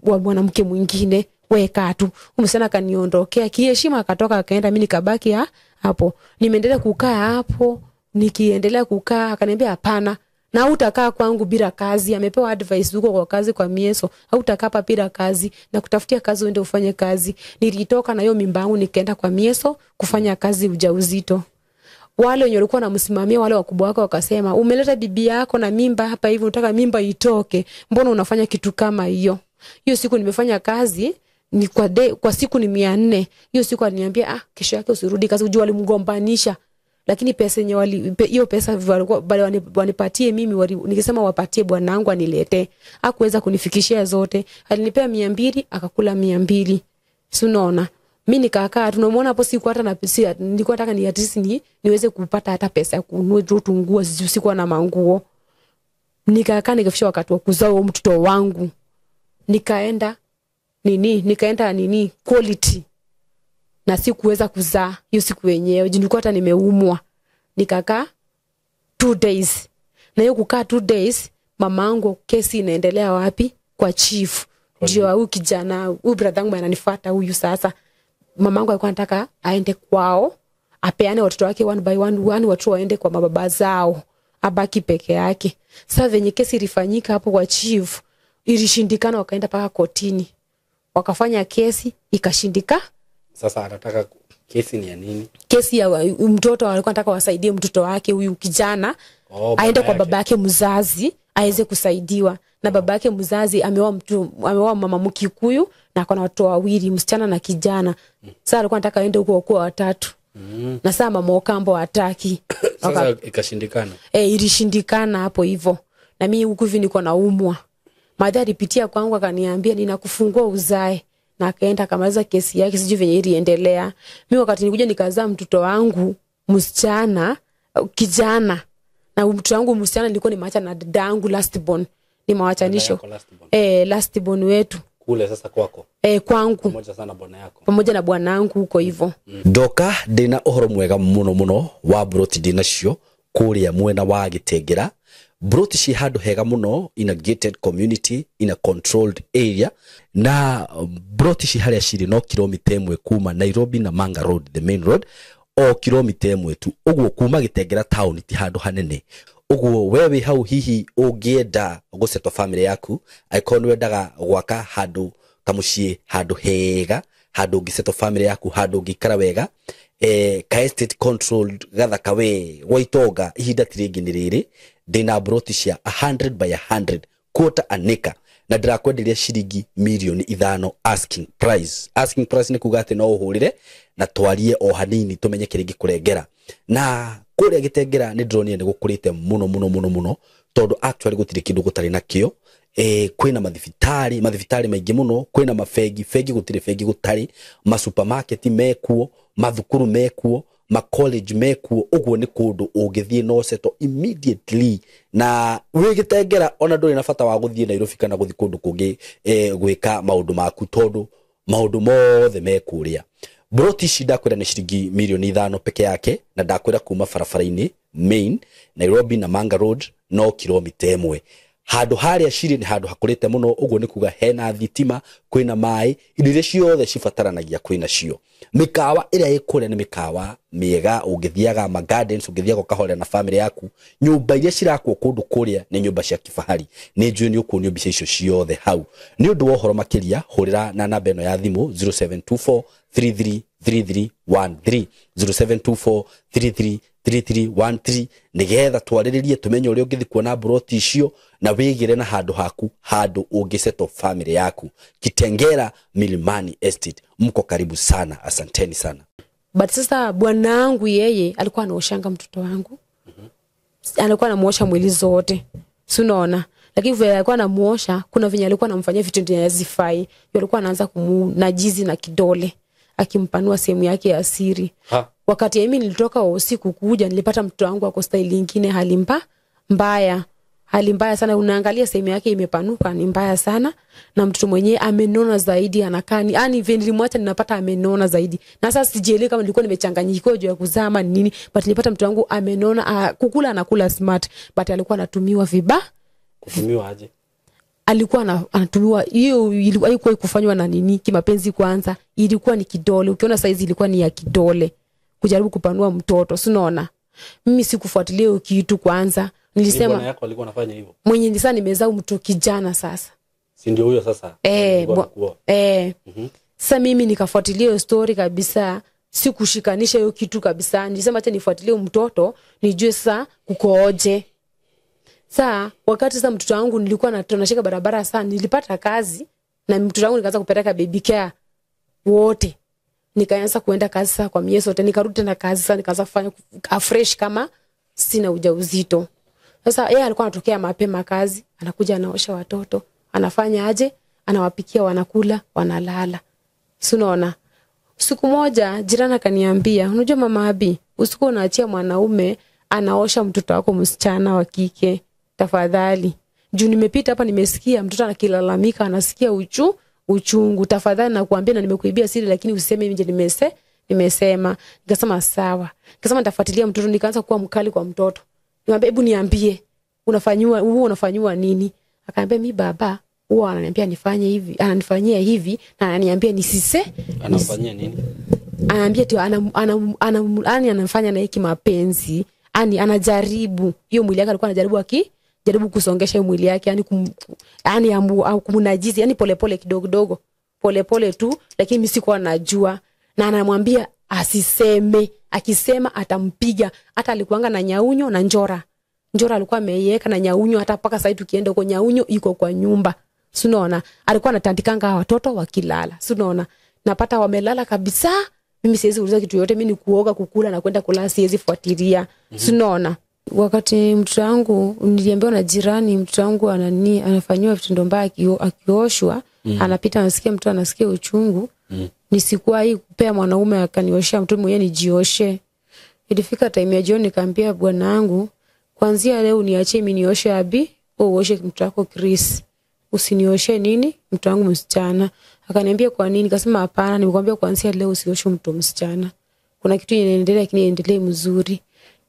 wa mwanamke mwingine, weka tu. Msichana akaniondokea kiheshima, akatoka akaenda, mimi nikabaki hapo. Nimeendelea kukaa hapo, nikiendelea kukaa akaniambia hapana, na hutakaa kwangu bila kazi. Amepewa advice huko kwa kazi kwa mieso, hutakaa hapa bila kazi na kutafutia kazi uende ufanye kazi. Nilitoka na hiyo mimba yangu nikaenda kwa mieso kufanya kazi ujauzito. Wale wenye walikuwa wanamsimamia wale wakubwa wake wakasema, umeleta bibi yako na mimba hapa hivi, unataka mimba itoke, mbona unafanya kitu kama hiyo? Hiyo siku nimefanya kazi ni kwa siku ni 400. Hiyo siku aliniambia kesho yake usirudi kazi, unajua walimgombanisha. Lakini pesa yenye hiyo pesa walikuwa wanipatie mimi, nikisema wapatie bwanangu aniletee, hakuweza kunifikishia zote. Alinipea 200 akakula 200. Si unaona? Mimi nikakaa tunamuona hapo, siku hata na pesa nilikuwa nataka ni at least niweze kupata hata pesa ya kununua tu nguo, sikuwa na manguo. Nikakaa nikafikisha wakati wa kuzaa mtoto wangu. Nikaenda nini quality. Na sikuweza kuzaa hiyo siku yenyewe, nilikuwa hata nimeumwa. Nikakaa 2 days. Na hiyo kukaa 2 days, mamangu kesi inaendelea wapi? Kwa chief. Ndio huyu kijana, huyu brother yangu ananifuata huyu sasa. Mamangu alikuwa anataka aende kwao, apeane watoto wake one by one, watu waende kwa mababa zao, abaki peke yake. Sasa venye kesi ilifanyika hapo kwa chief, ilishindikana, wakaenda paka kotini. Wakafanya kesi ikashindika. Sasa anataka kesi ni ya nini? Kesi ya mtoto, alikuwa anataka wasaidie mtoto wake huyu kijana, aende kwa baba yake mzazi aweze kusaidiwa. Na baba yake mzazi ameoa mama Mkikuyu na akona watoto wawili, msichana na kijana. Sasa alikuwa anataka aende huko kwa watatu. Na sasa mama Okambo hataki. Sasa ikashindikana. Ilishindikana hapo hivyo. Na mimi huku hivi niko naumwa. Madha alipitia kwangu akaniambia ninakufungua uzae. Na akaenda akamaliza kesi yake, sijui venye iliendelea. Mimi wakati nilikuja nikazaa mtoto wangu msichana, kijana. Na mtoto wangu msichana nilikuwa nimeacha na dadangu last born. Nimewachanisho. Last born wetu. Kule sasa kwako. Kwangu. Pamoja sana bwana yako. Pamoja na bwanangu huko hivyo. Ndoka ndina uhoro mwega muno muno wa broti ndina cio kuria mwena wa Gitengera. Broti ci handu hega muno in a gated community in a controlled area, na broti ci haria ciri no kilomita 1 kuma Nairobi na Manga Road, the main road, o kilomita 1 tu uguo kuma Gitengera town ti handu hanene. Uguo wewe hau hihi ungienda gusetwa family yaku, aikorwo wendaga gwaka handu kamuciĩ, handu hega, handu ungisetwa family yaku, handu ungikara wega, ka estate controlled gathaka we gwa itonga ihinda ti rĩngĩ nĩ rĩrĩ. Ndĩna broti cia 100 by 100 quarter an acre, na ndĩrakwenderia ciringi mirioni 5 asking price. Asking price nĩ kuga atĩ no ũhũrĩre na twarie o hanini tũmenye kĩrĩa gĩkũrengera. Na kũrĩa Gitengera nĩ ndĩronire nĩ gũkũrĩte mũno mũno mũno mũno, tondũ actually gũtirĩ kĩndũ gũtarĩ nakĩo. Kwĩna mathibitarĩ, mathibitarĩ maingĩ mũno, kwĩna mabengi, bengi gũtirĩ bengi gũtarĩ, masupermarket mekuo, mathukuru mekuo, ma college mekuo. Ũguo nĩ kũndũ ũngĩthiĩ no settle immediately, na wĩ Gitengera ona ndũrĩ na bata wa gũthiĩ Nairobi kana gũthiĩ kũndũ kũngĩ gwĩka maũndũ maku, tondũ maũndũ mothe me kũrĩa. Broti ici ndakwĩra nĩ ciringi mirioni 5 peke yake, na ndakwĩra kuma barabara-inĩ main Nairobi na Manga Road no kilomita 1. Handũ harĩa cirĩ nĩ handũ hakũrĩte mũno, ũguo nĩ kuga hena thitima, kwĩna maĩ, indo iria ciothe cibataranagia kwĩna cio. Mĩkawa ĩrĩa ĩ kũrĩa nĩ mĩkawa mĩega, ũngĩthiaga ma gardens, ũngĩthiaga ũkahorera na family yaku. Nyũmba iria cirakwo kũndũ kũrĩa nĩ nyũmba cia kifahari. Nĩ njũĩ nĩ ũkuonio mbica icio ciothe hau. Nĩ ũndũ wa ũhoro makĩria, hũrĩra na namba ĩno ya thimũ 0724 333313, 0724 333313, nĩgetha twarĩrĩrie tũmenye ũrĩa ũngĩthiĩ kuona broti icio na wĩgĩre na handũ haku, handũ ũngĩsettle family yaku. Kitengera Milimani Estate, mko karibu sana, asanteni sana. But sasa bwanangu yeye alikuwa anaoshanga mtoto wangu. Alikuwa anamuosha mwili zote. Si unaona? Lakini vile alikuwa anamuosha, kuna venye alikuwa anamfanyia vitu ndio hazifai. Alikuwa anaanza kumunajizi na kidole, akimpanua sehemu yake ya siri. Wakati mimi nilitoka usiku kuja, nilipata mtoto wangu ako style nyingine, hali mbaya. Hali mbaya sana, unaangalia sehemu yake imepanuka, ni mbaya sana, na mtoto mwenyewe amenona zaidi, anakaa ni yani vile nilimwacha ninapata amenona zaidi. Na sasa sijielewi kama nilikuwa nimechanganyikiwa juu ya kuzama nini, but nilipata mtoto wangu amenona, kukula anakula smart, but alikuwa anatumiwa vibaya. Kutumiwa aje? Alikuwa anatumiwa hiyo, haikuwa kufanywa na nini kimapenzi kwanza, ilikuwa ni kidole. Ukiona size ilikuwa ni ya kidole, kujaribu kupanua mtoto, si unaona? Mimi sikufuatilia hiyo kitu kwanza. Nilisema bwana yako alikuwa anafanya hivyo. Mwenye sasa nimezaa mtoto kijana sasa. Si ndio huyo sasa? Sasa mimi nikafuatilia hiyo story kabisa, sikushikanisha hiyo kitu kabisa. Nilisema acha nifuatilie mtoto nijue sasa kukoje. Sasa wakati sasa mtoto wangu nilikuwa nashika barabara sana, nilipata kazi na mtoto wangu nikaanza kupeleka baby care wote. Nikaanza kuenda kazi sasa kwa miezi yote, nikarudi tena kazi sasa, nikaanza kufanya afresh kama sina ujauzito. Sasa yeye alikuwa anatokea mapema kazi, anakuja anaosha watoto, anafanya aje, anawapikia, wanakula, wanalala. Si unaona? Siku moja jirani akaniambia, unajua mama Abi, usiku unaachia mwanaume anaosha mtoto wako msichana wa kike, tafadhali. Juu nimepita hapa nimesikia mtoto anakilalamika, anasikia uchungu, tafadhali nakuambia na nimekuibia siri, lakini usiseme mimi nje nimesema. Nikasema sawa. Nikasema nitafuatilia mtoto, nikaanza kuwa mkali kwa mtoto. Nikamwambia hebu niambie, unafanywa nini? Akaniambia mimi baba huwa ananiambia nifanye hivi, ananifanyia hivi na ananiambia nisise. Anafanyia nini? Ananiambia tu anamfanya na hiki mapenzi. Yani anajaribu hiyo mwili yake, alikuwa anajaribu jaribu kusongesha hiyo mwili yake, yani yani kumnajizi, yani polepole kidogo kidogo, polepole tu, lakini mimi sikuwa najua. Na anamwambia asiseme, akisema atampiga. Hata alikuanga na nyaunyo na njora. Njora alikuwa ameiweka na nyaunyo, hata mpaka sasa tukienda huko nyaunyo iko kwa nyumba. Si unaona? Alikuwa anatandikanga watoto wakilala. Si unaona? Napata wamelala kabisa. Mimi siwezi kuuliza kitu yote, mimi ni kuoga, kukula na kwenda kulala, siwezi fuatilia. Si unaona? Wakati mtoto wangu niliambiwa na jirani mtoto wangu anafanywa vitendo mbaya akioshwa, anapita anasikia mtu anasikia uchungu. Nisikuwahi kupea mwanaume akanioshea mtoto mwenyewe nijioshe. Ilifika time ya jioni nikamwambia bwanangu, kuanzia leo niachie mimi nioshe Abi, wewe uoshe mtoto wako Chris. usinioshe nini mtu wangu msichana. Akaniambia kwa nini? Nikasema hapana, nimekwambia kuanzia leo usioshe mtu msichana. Kuna kitu inaendelea lakini endelee mzuri.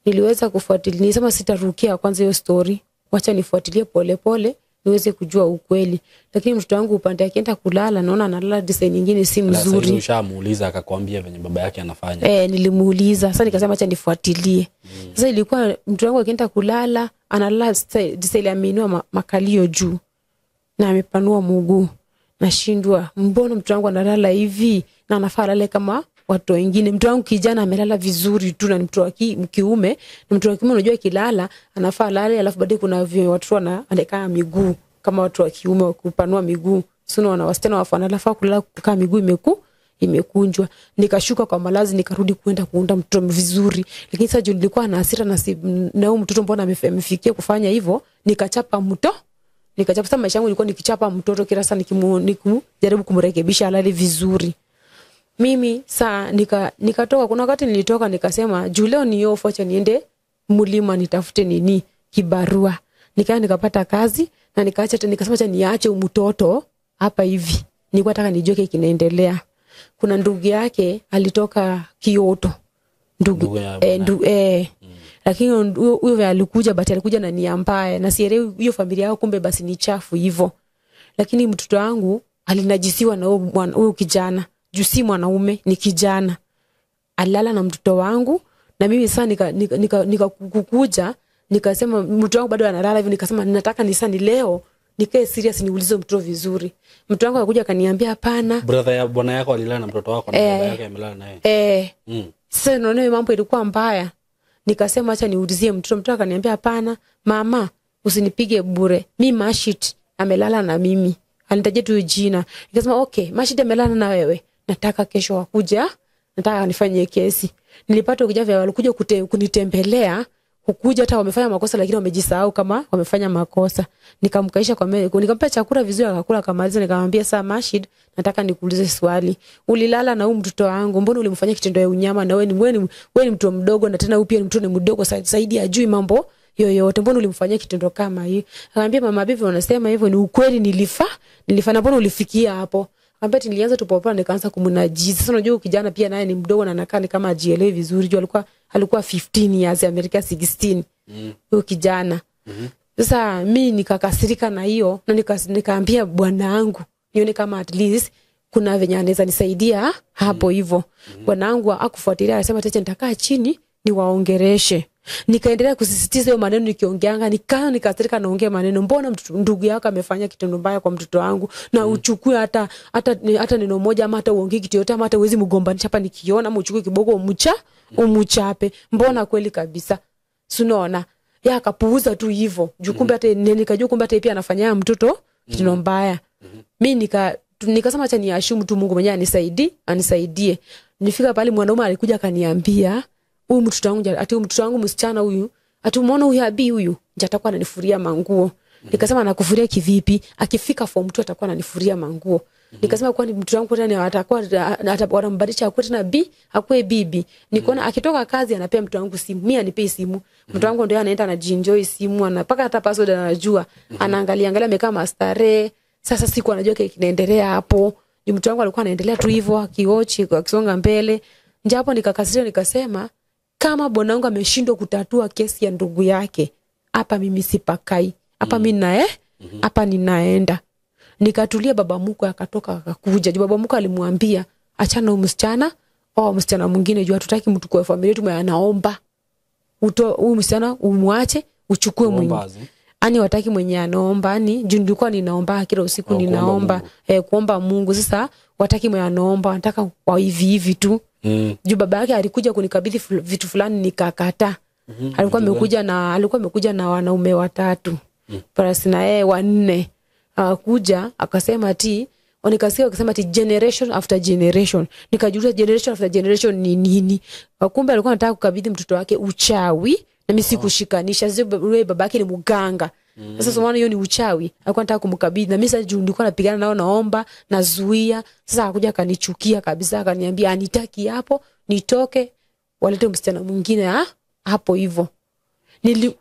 Niliweza kufuatilia, nilisema sitarukia kwanza hiyo story, wacha nifuatilie pole pole niweze kujua ukweli. Lakini mtoto wangu upande akienda kulala naona analala design nyingine si mzuri. Ushamuuliza akakwambia venye baba yake anafanya? Nilimuuliza. Sasa nikasema acha nifuatilie. Sasa ilikuwa mtoto wangu akienda kulala analala design ameinua makalio juu na amepanua mguu. Nashindwa, mbona mtoto wangu analala hivi na anafaa alale kama watu wengine? Mtoto wangu kijana amelala vizuri tu na ni mtoto wa kiume, na mtoto wa kiume unajua kilala anafaa alale, alafu baadaye kuna watu wanakaa miguu kama watu wa kiume kupanua miguu. Sio wana wasichana wanafaa kulala kama miguu imekunjwa. Nikashuka kwa malazi nikarudi kwenda kuunda mtoto vizuri. Lakini sasa juu nilikuwa na hasira na huyu mtoto mbona amefikia kufanya hivyo, nikachapa mtoto. Nikachapa. Sasa maisha yangu ilikuwa nikichapa mtoto kila saa nikijaribu kumrekebisha alale vizuri. Mimi saa nikatoka, kuna wakati nilitoka nikasema juu leo ni off, acha niende mlima nitafute nini kibarua. Nikaenda nikapata kazi na nikaacha, nikasema acha niache mtoto hapa hivi. Nilikuwa nataka nijue kile kinaendelea. Kuna ndugu yake alitoka Kyoto. Ndugu lakini huyo alikuja, but alikuja na nia mbaya na sielewi hiyo familia yao kumbe basi ni chafu hivyo. Lakini mtoto wangu alinajisiwa na huyo kijana. Juu si mwanaume ni kijana. Alilala na mtoto wangu na mimi sasa nikakukuja nikasema mtoto wangu bado analala hivi, nikasema ninataka ni leo nikae serious niulize mtoto vizuri. Mtoto wangu akakuja akaniambia hapana. Brother ya bwana yako alilala na mtoto wako na baba yake amelala naye. Sasa naona mambo ilikuwa mbaya. Nikasema acha niulizie mtoto. Mtoto akaniambia hapana mama, usinipige bure. Mimi Mashit amelala na mimi. Alinitajia tu jina. Nikasema okay, Mashit amelala na wewe. Nataka kesho wakuja, nataka nifanye kesi. Nilipata ukija walikuja kunitembelea, hukuja hata wamefanya makosa lakini wamejisahau kama wamefanya makosa. Nikamkaisha kwa meza, nikampa chakula vizuri akakula akamaliza. Nikamwambia sasa Mashid, nataka nikuulize swali. Ulilala na huyu mtoto wangu, mbona ulimfanyia kitendo ya unyama na wewe ni mtoto mdogo na tena huyu pia ni mtoto mdogo zaidi hajui mambo yoyote, mbona ulimfanyia kitendo kama hii? Akamwambia mama bibi wanasema hivyo ni ukweli, nilifanya, mbona ulifikia hapo? Akamwambia nilianza tu popoa nikaanza kumnajizi. Sasa unajua kijana pia naye ni mdogo na anakaa kama ajielewi vizuri. Juu alikuwa 15 years, Amerika 16. Huyo kijana. Sasa mimi nikakasirika na hiyo na nikaambia bwana wangu nione kama at least kuna venye anaweza nisaidia hapo hivyo. Bwana wangu hakufuatilia, akasema acha nitakaa chini niwaongereshe. Nikaendelea kusisitiza hiyo maneno nikiongeanga, nikasirika naongea maneno, mbona ndugu yako amefanya kitendo mbaya kwa mtoto wangu na uchukue hata neno moja ama hata uongee kitu yote ama hata uwezi mgombanisha hapa nikiona, ama uchukue kiboko umuchape, mbona kweli kabisa? Si unaona? Ya akapuuza tu hivyo. Juu kumbe hata nikajua kumbe hata pia anafanyia mtoto kitendo mbaya. Mimi nikasema acha niashumu tu Mungu mwenyewe anisaidie. Nifika pale mwanaume alikuja akaniambia huyu mtoto wangu, ati mtoto wangu msichana huyu, ati umeona huyu abi huyu, nje atakuwa ananifuria manguo. Nikasema anakufuria kivipi? Akifika form 2 atakuwa ananifuria manguo. Nikasema kwani mtoto wangu tena atakuwa anambadilisha akue tena bi, akue bibi. Nikaona akitoka kazi anapea mtoto wangu simu, mimi anipei simu. Mtoto wangu ndio anaenda anajienjoy simu, anapaka hata password anajua. Anaangalia angalia amekaa mastare. Sasa siku anajua kile kinaendelea hapo. Mtoto wangu alikuwa anaendelea tu hivyo akiochi akisonga mbele. Nje hapo nikakasirika nikasema kama bwana wangu ameshindwa kutatua kesi ya ndugu yake, hapa mimi sipakai. Hapa mimi nae, hapa ninaenda. Nikatulia, baba mkwe akatoka akakuja. Baba mkwe alimwambia achana huyu msichana, au msichana mwingine juu hatutaki mtu kwa familia yetu anaomba. Huyu msichana umwache, uchukue mwingine. Ani wataki mwenye anaomba, ani juu nilikuwa ninaomba kila usiku ninaomba, kuomba Mungu. Sasa wataki mwenye anaomba, wanataka kwa hivi hivi tu. Juu baba yake alikuja kunikabidhi vitu fulani nikakataa. Alikuwa amekuja na wanaume watatu. Plus na yeye wanne. Akakuja akasema ati nikasikia akasema ati generation after generation. Nikajiuliza generation after generation ni nini? Kumbe alikuwa anataka kukabidhi mtoto wake uchawi na mimi sikushikanisha. Sio yule babake ni mganga. Sasa unaona hiyo ni uchawi. Alikuwa anataka kumkabidhi na mimi sasa juu nilikuwa napigana nao naomba nazuia. Sasa akakuja akanichukia kabisa akaniambia anitaki hapo nitoke walete msichana mwingine hapo hivyo.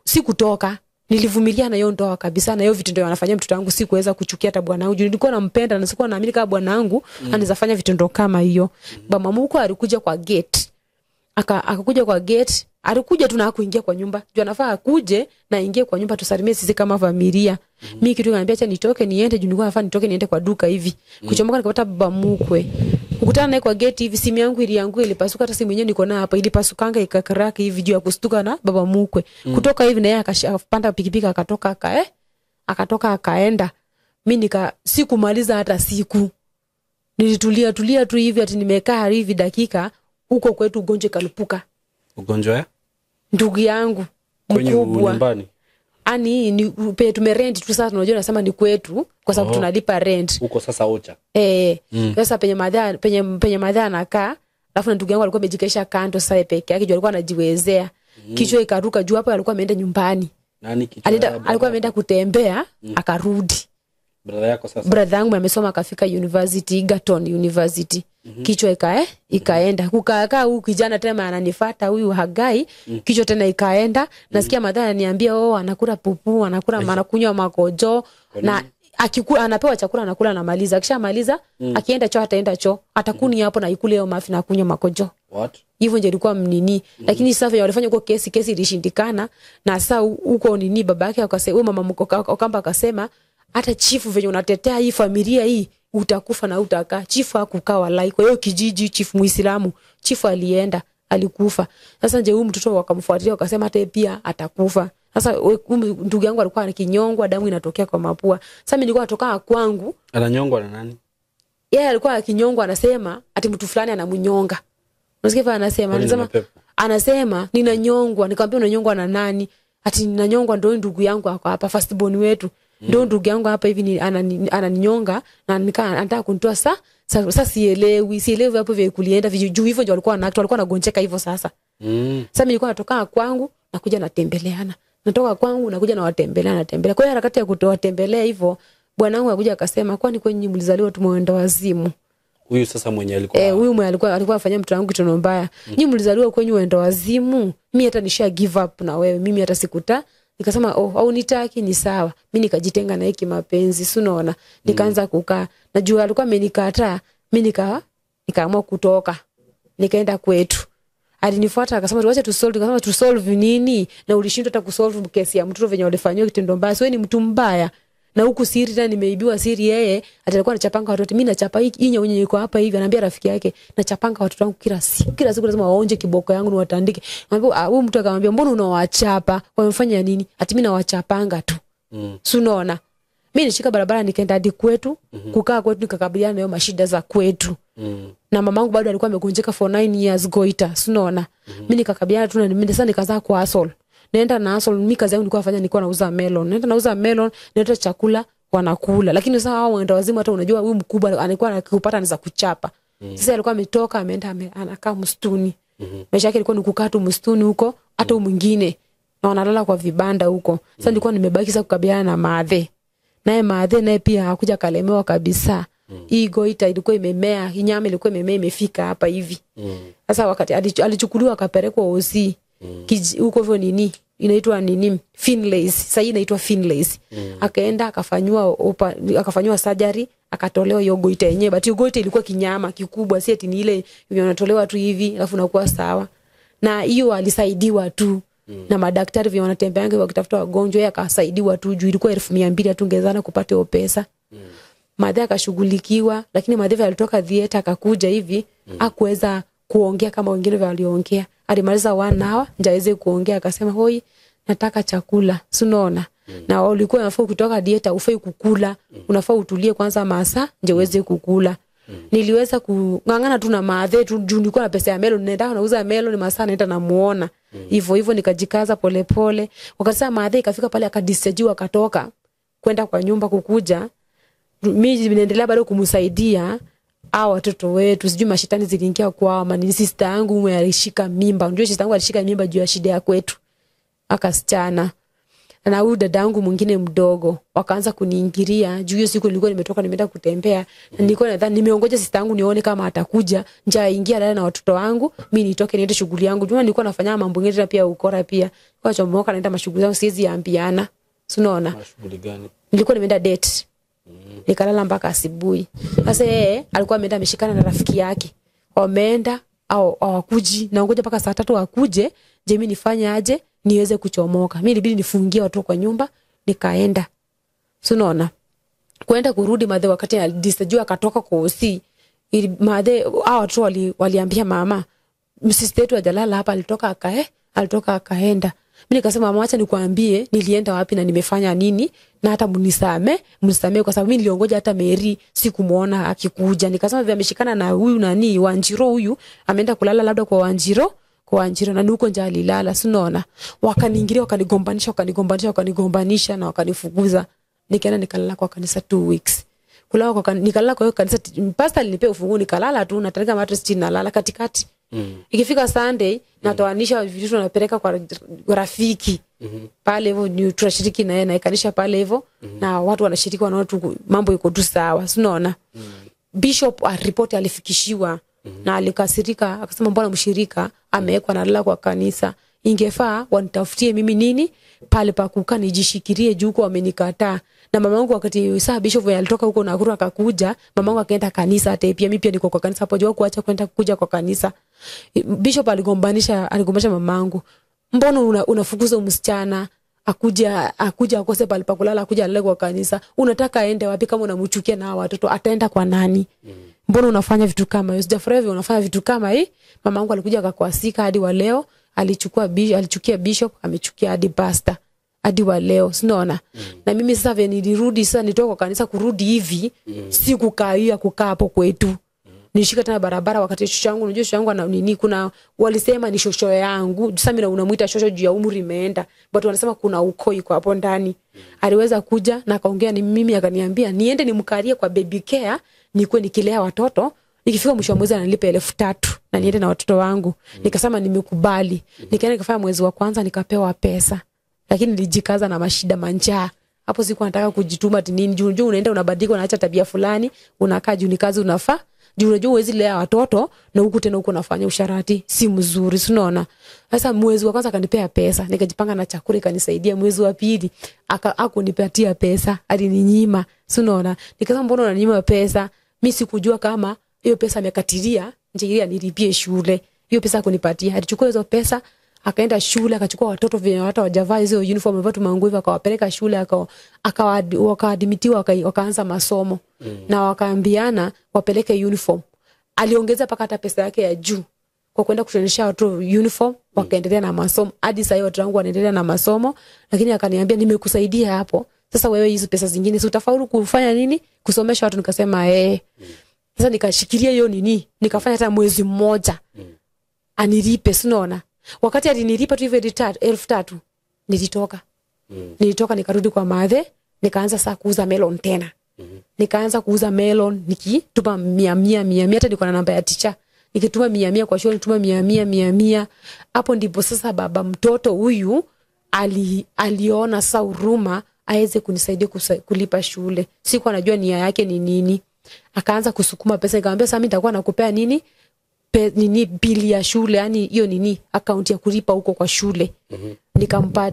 Sikutoka. Nilivumilia na hiyo ndoa kabisa, na hiyo vitendo wanafanyia mtoto wangu sikuweza kuchukia hata bwana wangu. Nilikuwa nampenda na sikuwa naamini kama bwana wangu anaweza fanya vitendo kama hiyo. Baba mkwe alikuja kwa gate. Akakuja kwa gate, alikuja tu na hakuingia kwa nyumba. Juu anafaa akuje na aingie kwa nyumba tusalimie sisi kama familia. Mimi kitu kaniambia acha nitoke niende, juu nilikuwa nafaa nitoke niende kwa duka hivi. Kuchomoka nikapata baba mkwe. Kukutana naye kwa gate hivi, simu yangu ilianguka, ilipasuka, hata simu yenyewe niko nayo hapa ilipasukanga ikakaraka hivi juu ya kustuka na baba mkwe. Kutoka hivi na yeye akapanda pikipiki akatoka akatoka akaenda. Mimi sikumaliza hata siku. Nilitulia tulia tu hivi ati nimekaa hivi dakika, huko kwetu ugonjwa kalipuka. Ugonjwa ya? Ndugu yangu mkubwa. Nyumbani. Ani ni tumerent tu sasa, tunajua nasema ni kwetu kwa sababu tunalipa rent. Huko sasa ocha. Sasa penye madha penye madha anakaa, alafu na ndugu yangu alikuwa amejikesha kando sasa peke yake juu alikuwa anajiwezea. Kichwa ikaruka juu hapo alikuwa ameenda nyumbani. Nani kichwa? Alikuwa ameenda kutembea, akarudi. Brother yako sasa? Brother yangu amesoma akafika university, Egerton University. Kichwa ikaenda. Kukaa huyu kijana tena ananifuata huyu Hagai, kichwa tena ikaenda. Nasikia madhara ananiambia oh anakula pupu, anakula anakunywa makojo na akikula anapewa chakula anakula anamaliza. Akishamaliza akienda choo ataenda choo, atakuni hapo na ikule hiyo mafi na kunywa makojo. What? Hivyo ndio ilikuwa mnini. Lakini sasa walifanya huko kesi ilishindikana na sasa huko nini babake akasema, mama Mkamba akasema hata chifu venye unatetea hii familia hii utakufa na utakaa. Chifu hakukaa walai. Kwa hiyo kijiji chifu Muislamu, chifu alienda, alikufa. Sasa nje huyu mtoto wakamfuatilia wakasema hata pia atakufa. Sasa ndugu yangu alikuwa anakinyongwa, damu inatokea kwa mapua. Sasa mimi nilikuwa natoka kwangu. Ananyongwa na nani? Yeye alikuwa akinyongwa, anasema ati mtu fulani anamnyonga. Unasikia anasema, anasema ninanyongwa. Nikamwambia unanyongwa na nani? Ati ninanyongwa ndio ndugu yangu hapa hapa first born wetu. Ndio ndugu yangu hapa hivi ni ananinyonga na anataka kunitoa sasa sielewi hapo vile kulienda juu hivyo ndio walikuwa na walikuwa wanagonjeka hivyo sasa. Sasa mimi nilikuwa natoka kwangu nakuja natembeleana. Natoka kwangu nakuja nawatembelea natembelea. Kwa hiyo harakati ya kutowatembelea hivyo bwanangu akakuja akasema kwani kwenye mlizaliwa tumeenda wazimu. Huyu sasa mwenye alikuwa huyu mwenye alikuwa afanya mtu wangu kitendo mbaya. Nyinyi mlizaliwa kwenye uenda wazimu. Mimi hata nisha give up na wewe. Mimi hata sikuta. Nikasema oh au nitaki ni sawa. Mimi nikajitenga na hiki mapenzi, si unaona. Nikaanza kukaa. Najua alikuwa amenikataa, mimi nikaamua kutoka. Nikaenda kwetu. Alinifuata akasema tuache tu solve, nikasema tu solve nini? Na ulishindwa hata kusolve kesi ya mtoto venye walifanywa kitendo mbaya. So wewe ni mtu mbaya. Na huku siri tena nimeibiwa siri yeye, alikuwa anachapanga watoto. Mimi nachapa hiki inyo iko hapa hivi, anaambia rafiki yake, nachapanga watoto wangu kila siku. Kila siku lazima waonje kiboko yangu niwatandike. Anambia huyu mtu akamwambia mbona unawachapa? Wamefanya nini? Ati mimi nawachapanga tu. Si unaona? Mimi nishika barabara nikaenda hadi kwetu, kukaa kwetu nikakabiliana na hiyo mashida za kwetu. Na mamangu bado alikuwa amegonjeka for 9 years goita, si unaona? Mimi nikakabiliana tu na mimi sasa nikaanza kwa hustle. Naenda na hustle, mimi kazi yangu nilikuwa nafanya nilikuwa nauza melon. Naenda nauza melon, naleta chakula wanakula. Lakini sasa hao waenda wazimu hata unajua huyu mkubwa alikuwa anakupata anaweza kuchapa. Sasa alikuwa ametoka ameenda anakaa msituni. Maisha yake ilikuwa ni kukaa tu msituni huko, hata huyu mwingine na wanalala kwa vibanda huko. Sasa nilikuwa nimebaki sasa kukabiliana na maadhe. Naye maadhe naye pia hakuja kalemewa kabisa. Hii goita ilikuwa imemea, nyama ilikuwa imemea imefika hapa hivi. Sasa wakati alichukuliwa akapelekwa OC. Huko hivyo nini inaitwa nini Finlays, sasa inaitwa Finlays. Akaenda akafanywa surgery, akatolewa hiyo goita yenyewe, but hiyo goita ilikuwa kinyama kikubwa, si ati ni ile inatolewa tu hivi alafu nakuwa sawa. Na hiyo alisaidiwa tu na madaktari vile wanatembeanga wakitafuta wagonjwa, yeye akasaidiwa tu juu ilikuwa 1200 tungezana kupata hiyo pesa. Madhe akashughulikiwa, lakini madhe alitoka theater akakuja hivi hakuweza kuongea kama wengine waliongea. Alimaliza 1 hour ndio aweze kuongea, akasema hoi nataka chakula, si unaona. Na ulikuwa unafaa kutoka dieta ufai kukula, unafaa utulie kwanza masaa ndio uweze kukula. Niliweza kungangana tu na maadhe tu juu nilikuwa na pesa ya melon, naenda nauza melon masaa naenda namuona. Hivyo hivyo nikajikaza polepole. Wakati sasa maadhe ikafika pale akadischarge akatoka kwenda kwa nyumba kukuja, mimi ninaendelea bado kumsaidia hao watoto wetu, sijui mashetani ziliingia kwao, maana sister yangu mwe alishika mimba. Unajua sister yangu alishika mimba juu ya shida ya kwetu, akasichana. Na huyu dada yangu mwingine mdogo wakaanza kuniingilia juu hiyo siku nilikuwa nimetoka nimeenda kutembea, na nilikuwa nadhani nimeongoja sister yangu nione kama atakuja njaa ingia ndani na watoto wangu, mimi nitoke niende shughuli yangu. Juu nilikuwa nafanya mambo mengine pia ukora pia, kwa chomoka naenda mashughuli zangu siwezi ambiana. Unaona? Shughuli gani? Nilikuwa nimeenda date. Nikalala mpaka asubuhi. Sasa yeye alikuwa ameenda ameshikana na rafiki yake. Wameenda au hawakuji, na ngoja mpaka saa 3 wakuje, je mimi nifanye aje niweze kuchomoka. Mimi ilibidi nifungie watu kwa nyumba, nikaenda. Unaona? Kwenda kurudi madhe wakati alisajua akatoka kwa OC. Ili madhe hao watu waliambia mama, msister wetu hajalala hapa, alitoka akaenda. Mimi nikasema mama, acha nikuambie nilienda wapi na nimefanya nini, na hata mnisamee kwa sababu mimi niliongoja hata Mary sikumuona akikuja. Nikasema vile ameshikana na huyu nani Wanjiro, huyu ameenda kulala labda kwa Wanjiro na huko nje alilala, si unaona. Wakaniingilia, wakanigombanisha na wakanifukuza. Nikaenda nikalala kwa kanisa 2 weeks. Kulala kwa nikalala kwa hiyo kanisa, pastor alinipea ufunguo nikalala tu, natandika mattress chini nalala katikati. Ikifika Sunday natoanisha vitu napeleka kwa rafiki. Pale hivyo tunashiriki na yeye na ikanisha pale hivyo na watu wanashiriki, wanaona tu mambo iko tu sawa, si unaona. Bishop report alifikishiwa na alikasirika, akasema mbona mshirika amewekwa analala kwa kanisa, ingefaa wanitafutie mimi nini pale pa kukaa nijishikirie juu huko wamenikataa. Na mamangu wakati saa bishop alitoka huko Nakuru akakuja, mamangu akaenda kanisa hata pia mimi pia niko kwa kanisa hapo juu kuacha kwenda kuja kwa kanisa. Bishop aligombanisha mamangu, mbona unafukuza msichana akuja akose pale pa kulala, akuja alale kwa kanisa, unataka aende wapi kama unamchukia na watoto ataenda kwa nani? Mbona unafanya vitu kama hiyo? Sijafurahi unafanya vitu kama hii. Mamangu alikuja akakwasika hadi wa leo, alichukia bishop, amechukia hadi pastor hadi wa leo, unaona. Na mimi sasa vile nilirudi sasa nitoka kwa kanisa kurudi hivi, sikukaia kukaa hapo kwetu. Nishika tena barabara wakati shosho yangu, unajua shosho yangu ana nini, kuna walisema ni shosho yangu. Sasa mimi unamuita shosho juu ya umri imeenda, but wanasema kuna ukoo iko hapo ndani. Aliweza kuja na akaongea ni mimi, akaniambia niende nimkarie kwa baby care, nikuwe nikilea watoto, nikifika mwisho wa mwezi ananipa 3,000 na niende na watoto wangu. Nikasema nimekubali. Nikaenda nikafanya mwezi wa kwanza nikapewa pesa. Lakini nilijikaza na mashida manjaa. Hapo sikuwa nataka kujituma ati nini, juu unaenda unabadilika, unaacha tabia fulani, unakaa juu ni kazi unafaa. Juu unajua huwezi lea watoto na huku tena huko unafanya usharati, si mzuri, si unaona. Sasa mwezi wa kwanza akanipea pesa, nikajipanga na chakula ikanisaidia. Mwezi wa pili hakunipatia pesa, alininyima, si unaona. Nikasema mbona unaninyima pesa? Mimi sikujua kama hiyo pesa amekatiria nje nilipie shule. Hiyo pesa hakunipatia. Alichukua hizo pesa akaenda shule, akachukua watoto vile hata hawajavaa hizo uniform, wamevaa tu manguo hivyo, akawapeleka shule, wakaadmitiwa, wakaanza masomo. Na wakaambiana wapeleke uniform. Aliongeza paka hata pesa yake ya juu kwa kwenda kushonesha watu uniform, wakaendelea na masomo hadi sasa watu wangu wanaendelea na masomo. Lakini akaniambia nimekusaidia hapo, sasa wewe hizo pesa zingine si utafaulu kufanya nini, kusomesha watu. Nikasema Sasa nikashikilia hiyo nini, nikafanya hata mwezi mmoja anilipe, si unaona. Wakati alinilipa tu hivyo 3,000 nilitoka. Nilitoka nikarudi kwa madhe, nikaanza sasa kuuza melon tena. Nikaanza kuuza melon nikitupa 100 100, hata niko na namba ya teacher. Nikituma 100 kwa shule, nituma 100 100. Hapo ndipo sasa baba mtoto huyu aliona sasa huruma aweze kunisaidia kulipa shule. Sikuwa najua nia yake ni nini. Akaanza kusukuma pesa, nikamwambia sasa mimi nitakuwa nakupea nini? Nini bili ya shule, yani hiyo nini account ya kulipa huko kwa shule.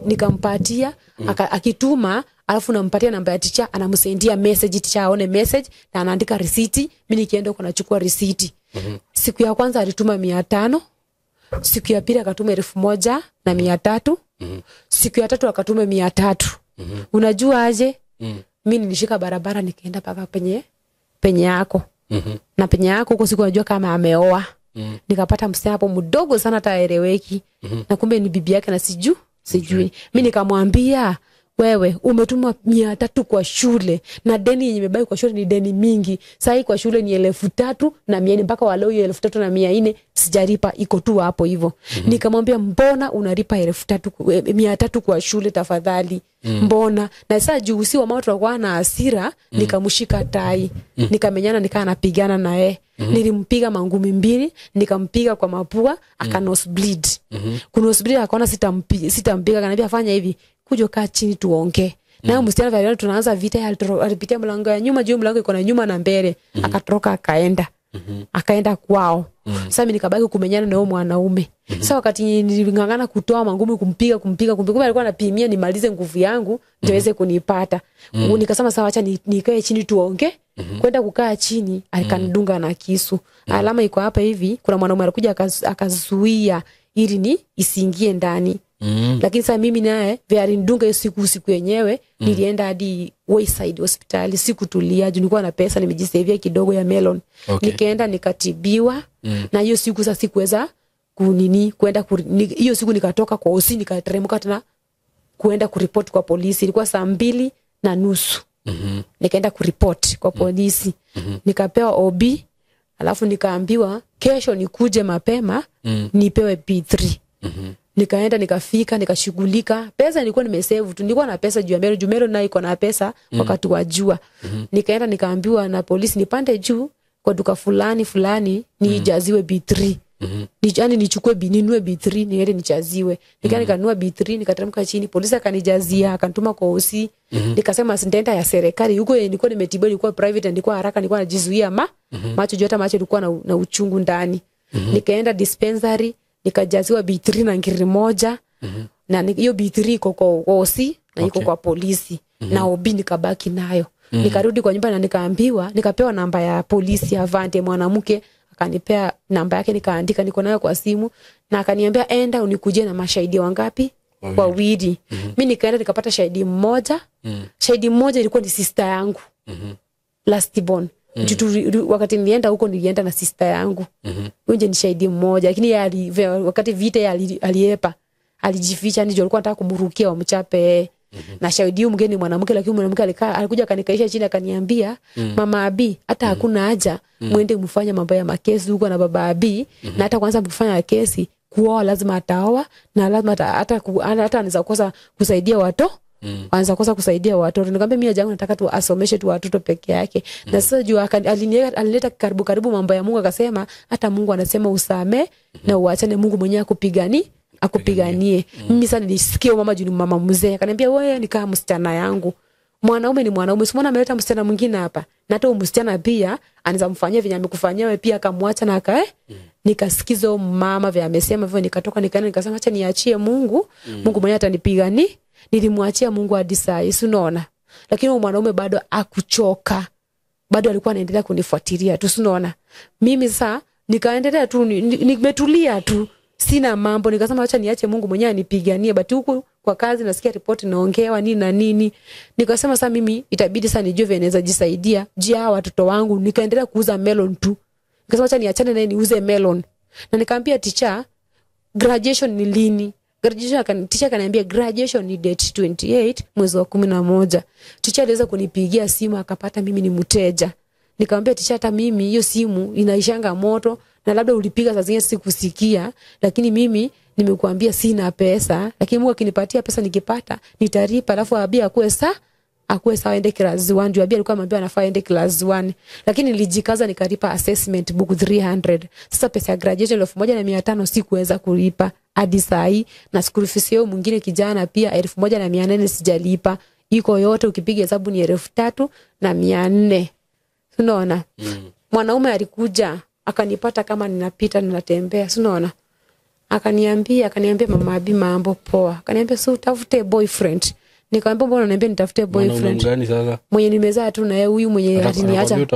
Nikampatia, akituma, alafu nampatia namba ya teacher, anamsendia message, teacher aone message na anaandika receipt, mimi nikienda huko nachukua receipt. Siku ya kwanza alituma 500, siku ya pili akatuma 1,300, siku ya tatu akatuma 300. Unajua aje? Mimi nilishika barabara nikaenda paka penye yako. Na penye yako huko siku najua kama ameoa. Nikapata msichana hapo mdogo sana taeleweki. Na kumbe ni bibi yake na sijui. Mimi nikamwambia wewe umetuma 300 kwa shule na deni yenye imebaki kwa shule ni deni mingi. Sasa hii kwa shule ni 3,400 mpaka wa leo hiyo 3,400 sijalipa, iko tu hapo hivyo. Nikamwambia mbona unalipa 300 kwa shule tafadhali? Mbona? Na sasa juu si wa mama tulikuwa na hasira, nikamshika tai. Nikamenyana, nikaa napigana na yeye. Nilimpiga mangumi 2, nikampiga kwa mapua, aka nose bleed. Kuna nose bleed akaona sitampiga, akaniambia fanya hivi, kuja kaa chini tuongee. Na msichana vile tunaanza vita, alipitia mlango ya nyuma, juu mlango iko na nyuma na mbele, akatoroka akaenda. Akaenda kwao. Sasa mimi nikabaki kumenyana na huyo mwanaume. Sasa wakati nilingangana kutoa mangumi kumpiga, kumbe alikuwa anapimia nimalize nguvu yangu ndio aweze kunipata. Nikasema sawa, acha nikae chini tuonge. Kwenda kukaa chini akanidunga na kisu. Alama iko hapa hivi. Kuna mwanaume alikuja akazuia ili ni isiingie ndani. Lakini sasa mimi naye vile alinidunga hiyo siku yenyewe nilienda hadi Wayside hospitali, sikutulia juu nilikuwa na pesa nimejisavia kidogo ya melon. Nikaenda nikatibiwa. Na hiyo siku sasa sikuweza kunini kwenda hiyo siku nikatoka kwa hosi nikateremka tena kuenda kuripoti kwa polisi. Ilikuwa 2:30. Nikaenda kuripoti kwa polisi. Nikapewa OB, alafu nikaambiwa kesho nikuje mapema nipewe P3. Nikaenda nikafika nikashughulika. Pesa nilikuwa nimesave tu, nilikuwa na pesa juu ya Mero, juu Mero nayo iko na pesa wakati wa jua. Nikaenda nikaambiwa na polisi nipande juu kwa duka fulani fulani nijaziwe B3. Yaani nichukue ninunue B3 niende nijaziwe. Nikaenda nikanunua B3 nikateremka chini, polisi akanijazia akanituma kwa OC. Nikasema nitaenda ya serikali huko nilikuwa nimetibiwa, ilikuwa private, nilikuwa haraka, nilikuwa najizuia macho juu hata macho ilikuwa na uchungu ndani. Nikaenda dispensary nikajaziwa B3 na ngiri moja. Na hiyo B3 iko kwa OC na iko kwa polisi. Na OB nikabaki nayo. Nikarudi kwa nyumba na nikaambiwa, nikapewa namba ya polisi ya Avante, mwanamke akanipea namba yake nikaandika, niko nayo kwa simu, na akaniambia enda unikujie na mashahidi wangapi? Wawili. Mimi nikaenda nikapata shahidi mmoja. Shahidi mmoja ilikuwa ni sister yangu. Last born. Wakati nilienda huko nilienda na sister yangu. Yeye ni shahidi mmoja, lakini yeye wakati vita aliepa, alijificha, ndio alikuwa anataka kumrukia wamchape. Na shahidi huyu mgeni mwanamke, lakini mwanamke alikaa alikuja akanikaisha chini akaniambia, Mama Abi, hata hakuna haja muende mfanye mambo ya makesi huko na baba Abi, na hata kwanza mkifanya kesi kuoa lazima ataoa, na lazima hata anaweza kukosa kusaidia watoto. Anza kosa kusaidia watoto. Nikamwambia mimi jangu nataka tu asomeshe tu watoto peke yake. Na sasa juu alileta karibu karibu mambo ya Mungu, akasema hata Mungu anasema usame na uachane, Mungu mwenyewe akupiganie. Mimi sasa nilisikia mama juu ni mama mzee akaniambia wewe ni kama msichana yangu. Mwanaume ni mwanaume, si mbona ameleta msichana mwingine hapa? Na hata msichana pia anaweza mfanyia venye amekufanyia wewe pia akamwacha na akae. Nikasikiza mama vile amesema hivyo, nikatoka nikaenda nikasema acha niachie Mungu. Mungu mwenyewe atanipigania. Nilimwachia Mungu hadi saa hii, unaona. Lakini mwanaume bado akuchoka. Bado alikuwa anaendelea kunifuatilia tu, unaona. Mimi sasa nikaendelea tu nimetulia tu. Sina mambo, nikasema acha niache Mungu mwenyewe anipiganie. But huku kwa kazi nasikia report naongewa nini na nini. Nikasema sasa mimi itabidi sasa nijue vile naweza jisaidia juu ya watoto wangu. Nikaendelea kuuza melon tu. Nikasema acha niachane naye niuze melon. Na nikamwambia teacher, graduation ni lini? Graduation, teacher akaniambia graduation ni date 28 mwezi wa 11. Teacher aliweza kunipigia simu akapata mimi ni mteja. Nikamwambia teacher, hata mimi hiyo simu inaishanga moto na labda ulipiga saa zingine sikusikia, lakini mimi nimekuambia sina pesa, lakini Mungu akinipatia pesa nikipata nitalipa, alafu Abi akuwe sawa aende class 1. Juu Abi alikuwa amemwambia anafaa aende class 1, lakini nilijikaza nikalipa assessment book 300. Sasa pesa ya graduation 1500 sikuweza kulipa hadi saa hii, na school fees yao mwingine kijana pia 1800 sijalipa. Iko yote ukipiga hesabu ni 3400. Unaona? Mwanaume alikuja akanipata kama ninapita ninatembea, unaona? Akaniambia Mama Abi mambo poa. Akaniambia so utafute boyfriend. Nikamwambia mbona unaniambia nitafute boyfriend? Mwanaume gani sasa? Mwenye nimezaa tu na yeye huyu mwenye aliniacha.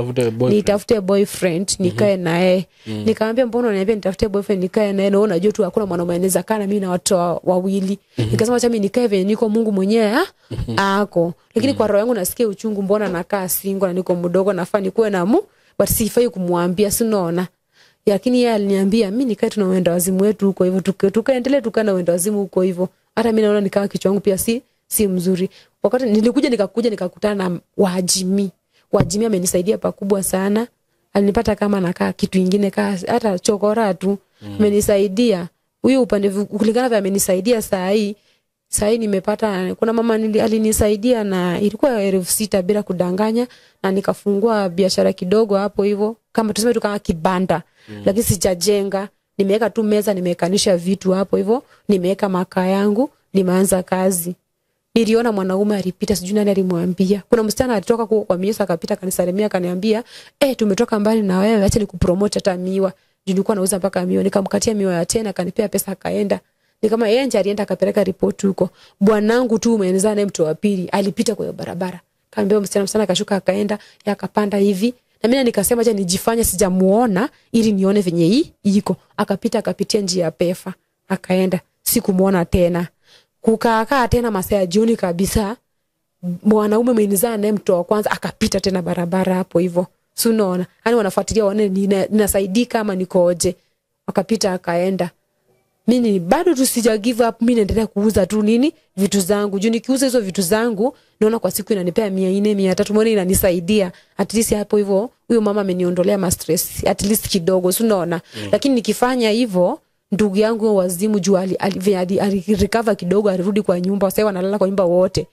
Nitafute boyfriend nikae na yeye. Nikamwambia mbona unaniambia nitafute boyfriend nikae na yeye, na wewe unajua tu hakuna mwanaume anaweza kaa na mimi na watoto wawili. Nikasema acha mimi nikae venye niko, Mungu mwenyewe ako. Lakini kwa roho yangu nasikia uchungu, mbona nakaa single na niko mdogo, nafaa nikuwe na but sifai kumwambia, si unaona? Lakini yeye aliniambia mimi nikae tuna wenda wazimu wetu huko hivyo, tukaendelee tukaa na wenda wazimu huko hivyo. Hata mimi naona nikawa kichwa changu pia si mzuri. Wakati nilikuja nikakutana na Wajimi. Wajimi amenisaidia pakubwa sana. Alinipata kama nakaa kitu kingine kaa hata chokora tu. Amenisaidia. Huyo upande kulingana vile amenisaidia saa hii. Saa hii nimepata, kuna mama alinisaidia na ilikuwa 6000 bila kudanganya, na nikafungua biashara kidogo hapo hivyo, kama tuseme tu kama kibanda. Lakini sijajenga, nimeweka tu meza, nimekanisha vitu hapo hivyo, nimeweka makaa yangu, nimeanza kazi. Niliona mwanaume alipita, sijui nani alimwambia. Kuna msichana alitoka kwa misa akapita akanisalimia akaniambia, "Eh, tumetoka mbali na wewe, acha nikupromote hata miwa." Juu nilikuwa nauza mpaka miwa, nikamkatia miwa ya 10 akanipea pesa akaenda. Ni kama yeye ndiye alienda akapeleka ripoti huko. Bwanangu tu mwenza naye mtu wa pili alipita kwa hiyo barabara. Kaambia msichana akashuka akaenda, yakapanda hivi. Na mimi nikasema acha nijifanye sijamuona ili nione venye hii iko. Akapita akapitia njia ya Pefa, akaenda. Sikumuona tena. Kukaa tena masaa ya jioni kabisa, mwanaume mwenza naye mtu wa kwanza akapita tena barabara hapo hivyo. Si unaona? Yaani wanafuatilia waone ninasaidika ama nikoje. Akapita akaenda. Mimi bado tu sija give up, mimi naendelea kuuza tu nini vitu zangu. Juu nikiuza hizo vitu zangu naona kwa siku inanipea 400, 300, mbona inanisaidia. At least hapo hivyo huyo mama ameniondolea ma stress at least kidogo, si unaona? Lakini nikifanya hivyo ndugu yangu wazimu juu ali recover kidogo, alirudi kwa nyumba. Sasa wanalala kwa nyumba wote.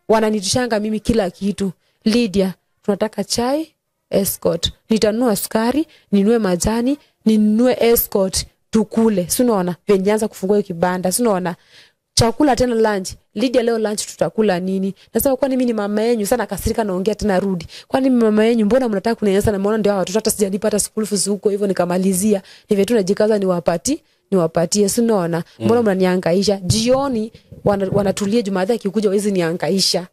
Wananitishanga mimi kila kitu. Lydia, tunataka chai, escort. Nitanunua sukari, ninunue majani, ninunue escort tukule. Si unaona? Venyanza kufungua kibanda, si unaona? Chakula tena lunch. Lydia, leo lunch tutakula nini? Nasema kwani mimi ni mama yenu? Sana kasirika naongea tena rudi. Kwani mimi mama yenu, mbona mnataka kuninyanyasa? Na mbona ndio hao watoto hata sijalipa hata school fees huko hivyo nikamalizia. Ni tu najikaza niwapatie, si unaona? Mbona mnanihangaisha? Jioni wanatulia, Jumatatu akikuja hawezi nihangaisha.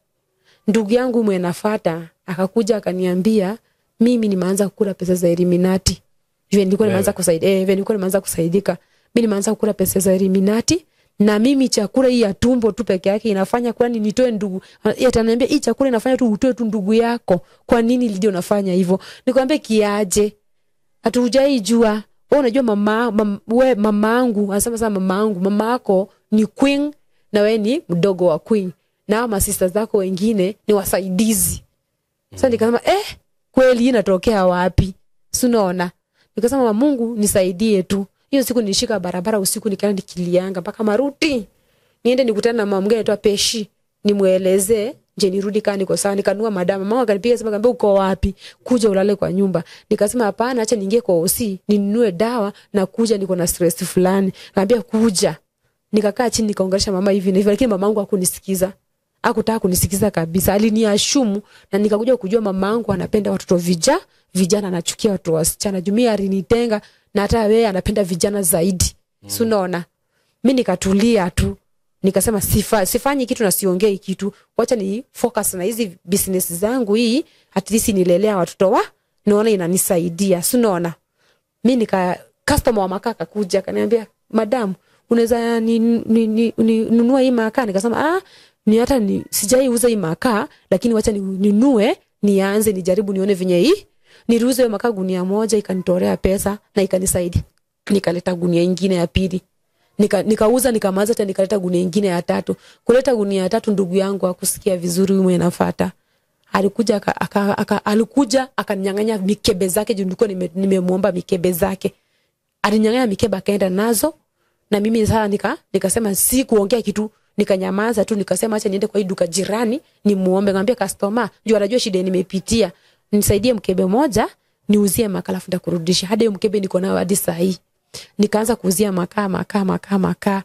Ndugu yangu mwenafuata akakuja akaniambia mimi nimeanza kukula pesa za Illuminati. Vile nilikuwa nimeanza kusaidia, vile nilikuwa nimeanza kusaidika. Mimi nimeanza kukula pesa za Illuminati na mimi chakula hii ya tumbo tu peke yake inafanya kwani nitoe ndugu. Yeye ataniambia hii chakula inafanya tu utoe tu ndugu yako. Kwa nini Lydia unafanya hivyo? Nikwambia kiaje? Hatujaijua. Wewe unajua wewe mamangu, anasema sana mamangu, mamako ni queen na wewe ni mdogo wa queen. Na masista zako wengine ni wasaidizi. Sasa nikasema kweli inatokea wapi? Si unaona? Nikasema Mungu nisaidie tu. Hiyo siku nilishika barabara usiku nikaenda nikilianga mpaka Maruti. Niende nikutane na mama mwingine anaitwa Peshi, nimuelezee je nirudi kani niko sawa. Nikanua madama, mama akanipiga simu akaniambia uko wapi? Kuja ulale kwa nyumba. Nikasema hapana, acha niingie kwa OC ninunue dawa na kuja niko na stress fulani. Akaniambia kuja. Nikakaa chini nikaongelesha mama hivi na hivi, lakini mamangu hakunisikiza. Hakutaka kunisikiza kabisa. Aliniashumu na nikakuja kujua mamangu anapenda watoto vijana, anachukia watoto wasichana. Jumia alinitenga na hata yeye anapenda vijana zaidi. Si unaona? Mimi nikatulia tu. Nikasema sifanyi kitu na siongei kitu. Wacha ni focus na hizi business zangu hii, at least nilelea watoto wa naona inanisaidia. Si unaona? Mimi nika customer wa makaa akakuja akaniambia madam unaweza ninunua hii makaa? Nikasema ni hata sijaiuza hii makaa, lakini wacha ninunue nianze nijaribu nione venye hii. Niliuza hiyo makaa gunia moja ikanitolea pesa na ikanisaidia. Nikaleta gunia nyingine ya pili. Nikauza nikamaliza tena nikaleta gunia nyingine ya tatu. Kuleta gunia ya tatu ndugu yangu hakusikia vizuri huyu mwenye. Alikuja alikuja akaninyang'anya mikebe zake juu nilikuwa nimemuomba mikebe zake. Alinyang'anya mikebe akaenda nazo na mimi sasa nikasema si kuongea kitu. Nikanyamaza tu, nikasema acha niende kwa hii duka jirani nimuombe, ngambia customer juu anajua shida nimepitia, nisaidie mkebe moja niuzie makaa alafu nitakurudisha. Hadi hiyo mkebe niko nayo hadi saa hii. Nikaanza kuuzia makaa.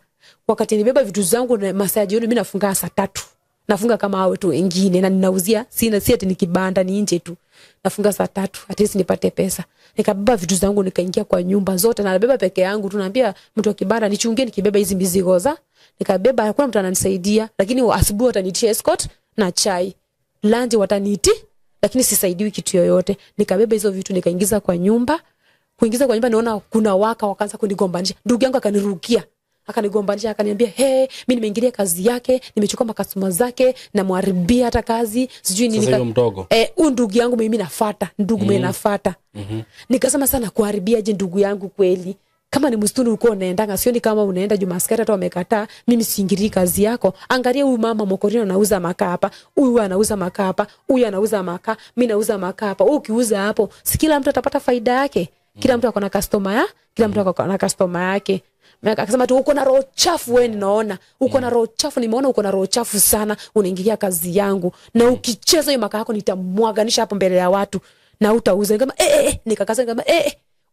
Wakati nibeba vitu zangu na masaa jioni, mimi nafunga saa 3. Nafunga kama hao watu wengine na ninauzia, sina si ati ni kibanda, ni nje tu. Nafunga saa 3 at least nipate pesa. Nikabeba vitu zangu nikaingia kwa nyumba zote na nabeba peke yangu tu, naambia mtu wa kibanda nichungie nikibeba hizi mizigo za. Nikabeba, hakuna mtu ananisaidia, lakini asubuhi wataniitia escort na chai. Lunch wataniiti, lakini sisaidiwi kitu yoyote. Nikabeba hizo vitu nikaingiza kwa nyumba. Kuingiza kwa nyumba naona kuna wakaanza kunigombanisha. Ndugu yangu akanirukia. Akanigombanisha akaniambia, "Hey, mimi nimeingilia kazi yake, nimechukua makastoma zake na mharibia hata kazi, sijui nini." Sasa mdogo. Huyu ndugu yangu mimi nafuata, ndugu mimi nafuata. Nikasema sana kuharibia je ndugu yangu kweli? Kama ni msituni uko unaendanga, sioni kama unaenda juu maskari hata wamekataa, mimi siingilii kazi yako. Angalia huyu mama Mokorino anauza makaa hapa, huyu anauza makaa hapa, huyu anauza makaa, mimi nauza makaa hapa. Wewe ukiuza hapo, si kila mtu atapata faida yake. Kila mtu akona customer ya, kila mtu akona customer yake. Akasema tu uko na roho chafu wewe, ninaona. Uko na roho chafu, nimeona uko na roho chafu sana, unaingilia kazi yangu. Na ukicheza hiyo makaa yako nitamwaganisha hapo mbele ya watu na utauza. Nikasema nikakasa nikasema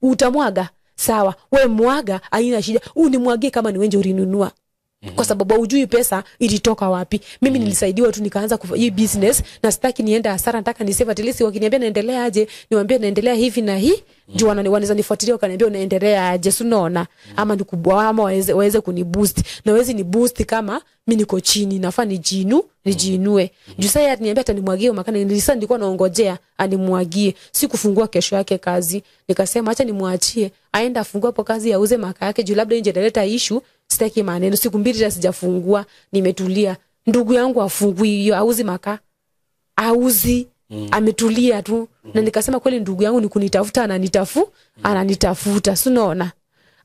utamwaga. Sawa, we mwaga, haina shida. Unimwagie kama ni wenje ulinunua. Kwa sababu hujui pesa ilitoka wapi. Mimi nilisaidiwa tu nikaanza hii business na sitaki niende hasara, nataka ni save at least. Wakiniambia naendelea aje, niwaambie naendelea hivi na hii, juu wanaweza nifuatilia wakaniambia unaendelea aje, si unaona? Ama nikubwa ama waweze kuniboost. Na waweze ni boost kama mimi niko chini, nafaa nijiinue. Juu sasa ataniambia atanimwagie makana, nilikuwa naongojea animwagie, sikufungua kesho yake kazi. Nikasema acha nimwachie aende afungue hapo kazi auze maka yake, juu labda nje italeta issue. Sitaki maneno. Siku mbili tena sijafungua, nimetulia. Ndugu yangu afungui hiyo, auzi maka. Auzi, ametulia tu. Na nikasema kweli ndugu yangu ni kunitafuta ananitafuta, si unaona?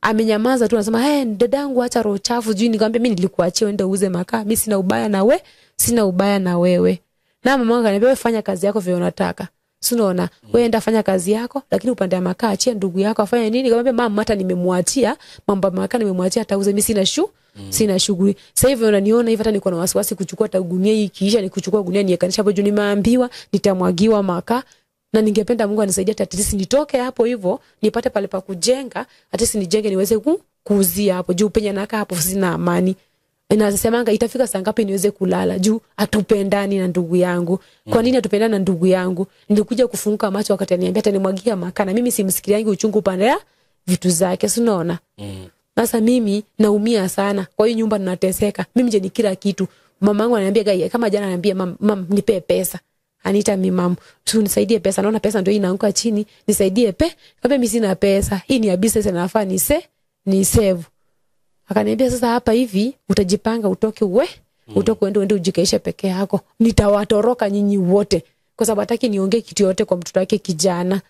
Amenyamaza tu, anasema hey, dadangu acha roho chafu. Juu nikamwambia mimi nilikuachia uende uuze maka, mimi sina ubaya na we, sina ubaya na wewe. Na mama yangu akaniambia wewe fanya kazi yako vile unataka. Si unaona? Wewe enda fanya kazi yako, lakini upande wa makaa achia ndugu yako afanye nini. Nikamwambia mama hata nimemwachia, mambo ya makaa nimemwachia atauze, mimi sina sina shughuli. Sasa hivi unaniona hivi hata niko na wasiwasi kuchukua hata gunia hii, ikiisha nikuchukua gunia niekanisha hapo juu nimeambiwa nitamwagiwa makaa. Na ningependa Mungu anisaidie hata at least nitoke hapo hivyo, nipate pale pa kujenga, at least nijenge niweze kuuzia hapo juu penye nakaa hapo sina amani. Nasemanga itafika saa ngapi niweze kulala juu hatupendani na ndugu yangu. Kwa nini hatupendani na ndugu yangu? Nilikuja kufunguka macho wakati ananiambia atanimwagia makaa, na mimi simsikiliangi uchungu pande ya vitu zake, si unaona? Sasa mimi naumia sana. Kwa hiyo nyumba ninateseka. Mimi je ni kila kitu. Mamangu ananiambia gai, kama jana ananiambia mam nipe pesa. Anita mi mam, tu nisaidie pesa. Naona pesa ndio inaanguka chini, nisaidie pe. Nikamwambia mimi sina pesa. Hii ni ya business na nafaa ni save. Akaniambia sasa hapa hivi utajipanga utoke utoke uende ujikaishe peke yako. Nitawatoroka nyinyi wote kwa sababu hataki niongee kitu yote kwa mtoto wake kijana.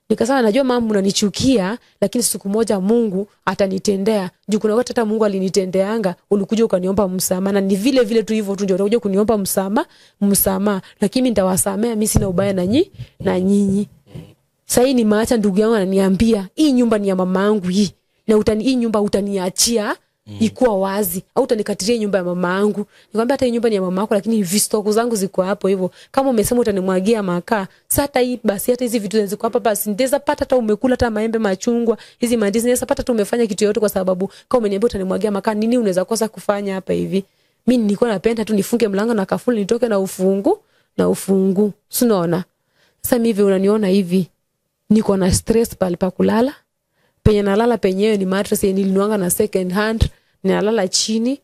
Nikasema najua mama unanichukia, lakini siku moja Mungu atanitendea. Juu kuna wakati hata Mungu alinitendeanga, ulikuja ukaniomba msamaha, na ni vile vile tu hivyo tu ndio utakuja kuniomba msamaha, lakini nitawasamea, mimi sina ubaya na nyinyi. Sasa hii nimeacha ndugu yangu ananiambia hii nyumba ni ya mamangu hii, na hii nyumba utaniachia ikuwa wazi au utanikatiria nyumba ya mama yangu. Nikamwambia hata hii nyumba ni ya mama yako, lakini vistoko zangu ziko hapo hivyo. Kama umesema utanimwagia makaa, sasa hii basi hata hizi vitu ziko hapa basi ndeza pata hata umekula hata maembe, machungwa, hizi mandizi, ndeza pata hata umefanya kitu yote, kwa sababu kama umeniambia utanimwagia makaa, nini unaweza kosa kufanya hapa hivi? Mimi nilikuwa napenda tu nifunge mlango na kafuli nitoke na ufungu. Si unaona? Sasa mimi hivi unaniona hivi niko na stress pale pa kulala. Penye nalala penyewe ni mattress yenye nilinuanga na second hand, nalala chini.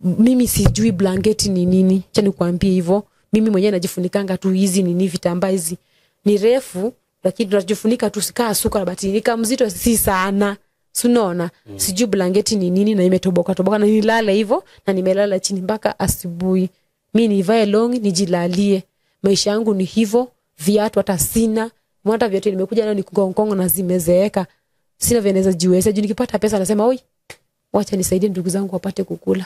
Mimi sijui blanketi ni nini. Acha nikwambie hivyo. Mimi mwenyewe najifunikanga tu hizi nini vitambaa hizi. Ni refu lakini tunajifunika tu sikaa suka bati ni kama mzito si sana. Si unaona? Sijui blanketi ni nini na imetoboka toboka na nilala hivyo na nimelala chini mpaka asubuhi. Mimi nivae long nijilalie. Maisha yangu ni hivyo, viatu hata sina. Hata viatu nimekuja nayo ni kugongongo na zimezeeka. Sina vile naweza jiweza. Juu nikipata pesa nasema oi, wacha nisaidie ndugu zangu wapate kukula.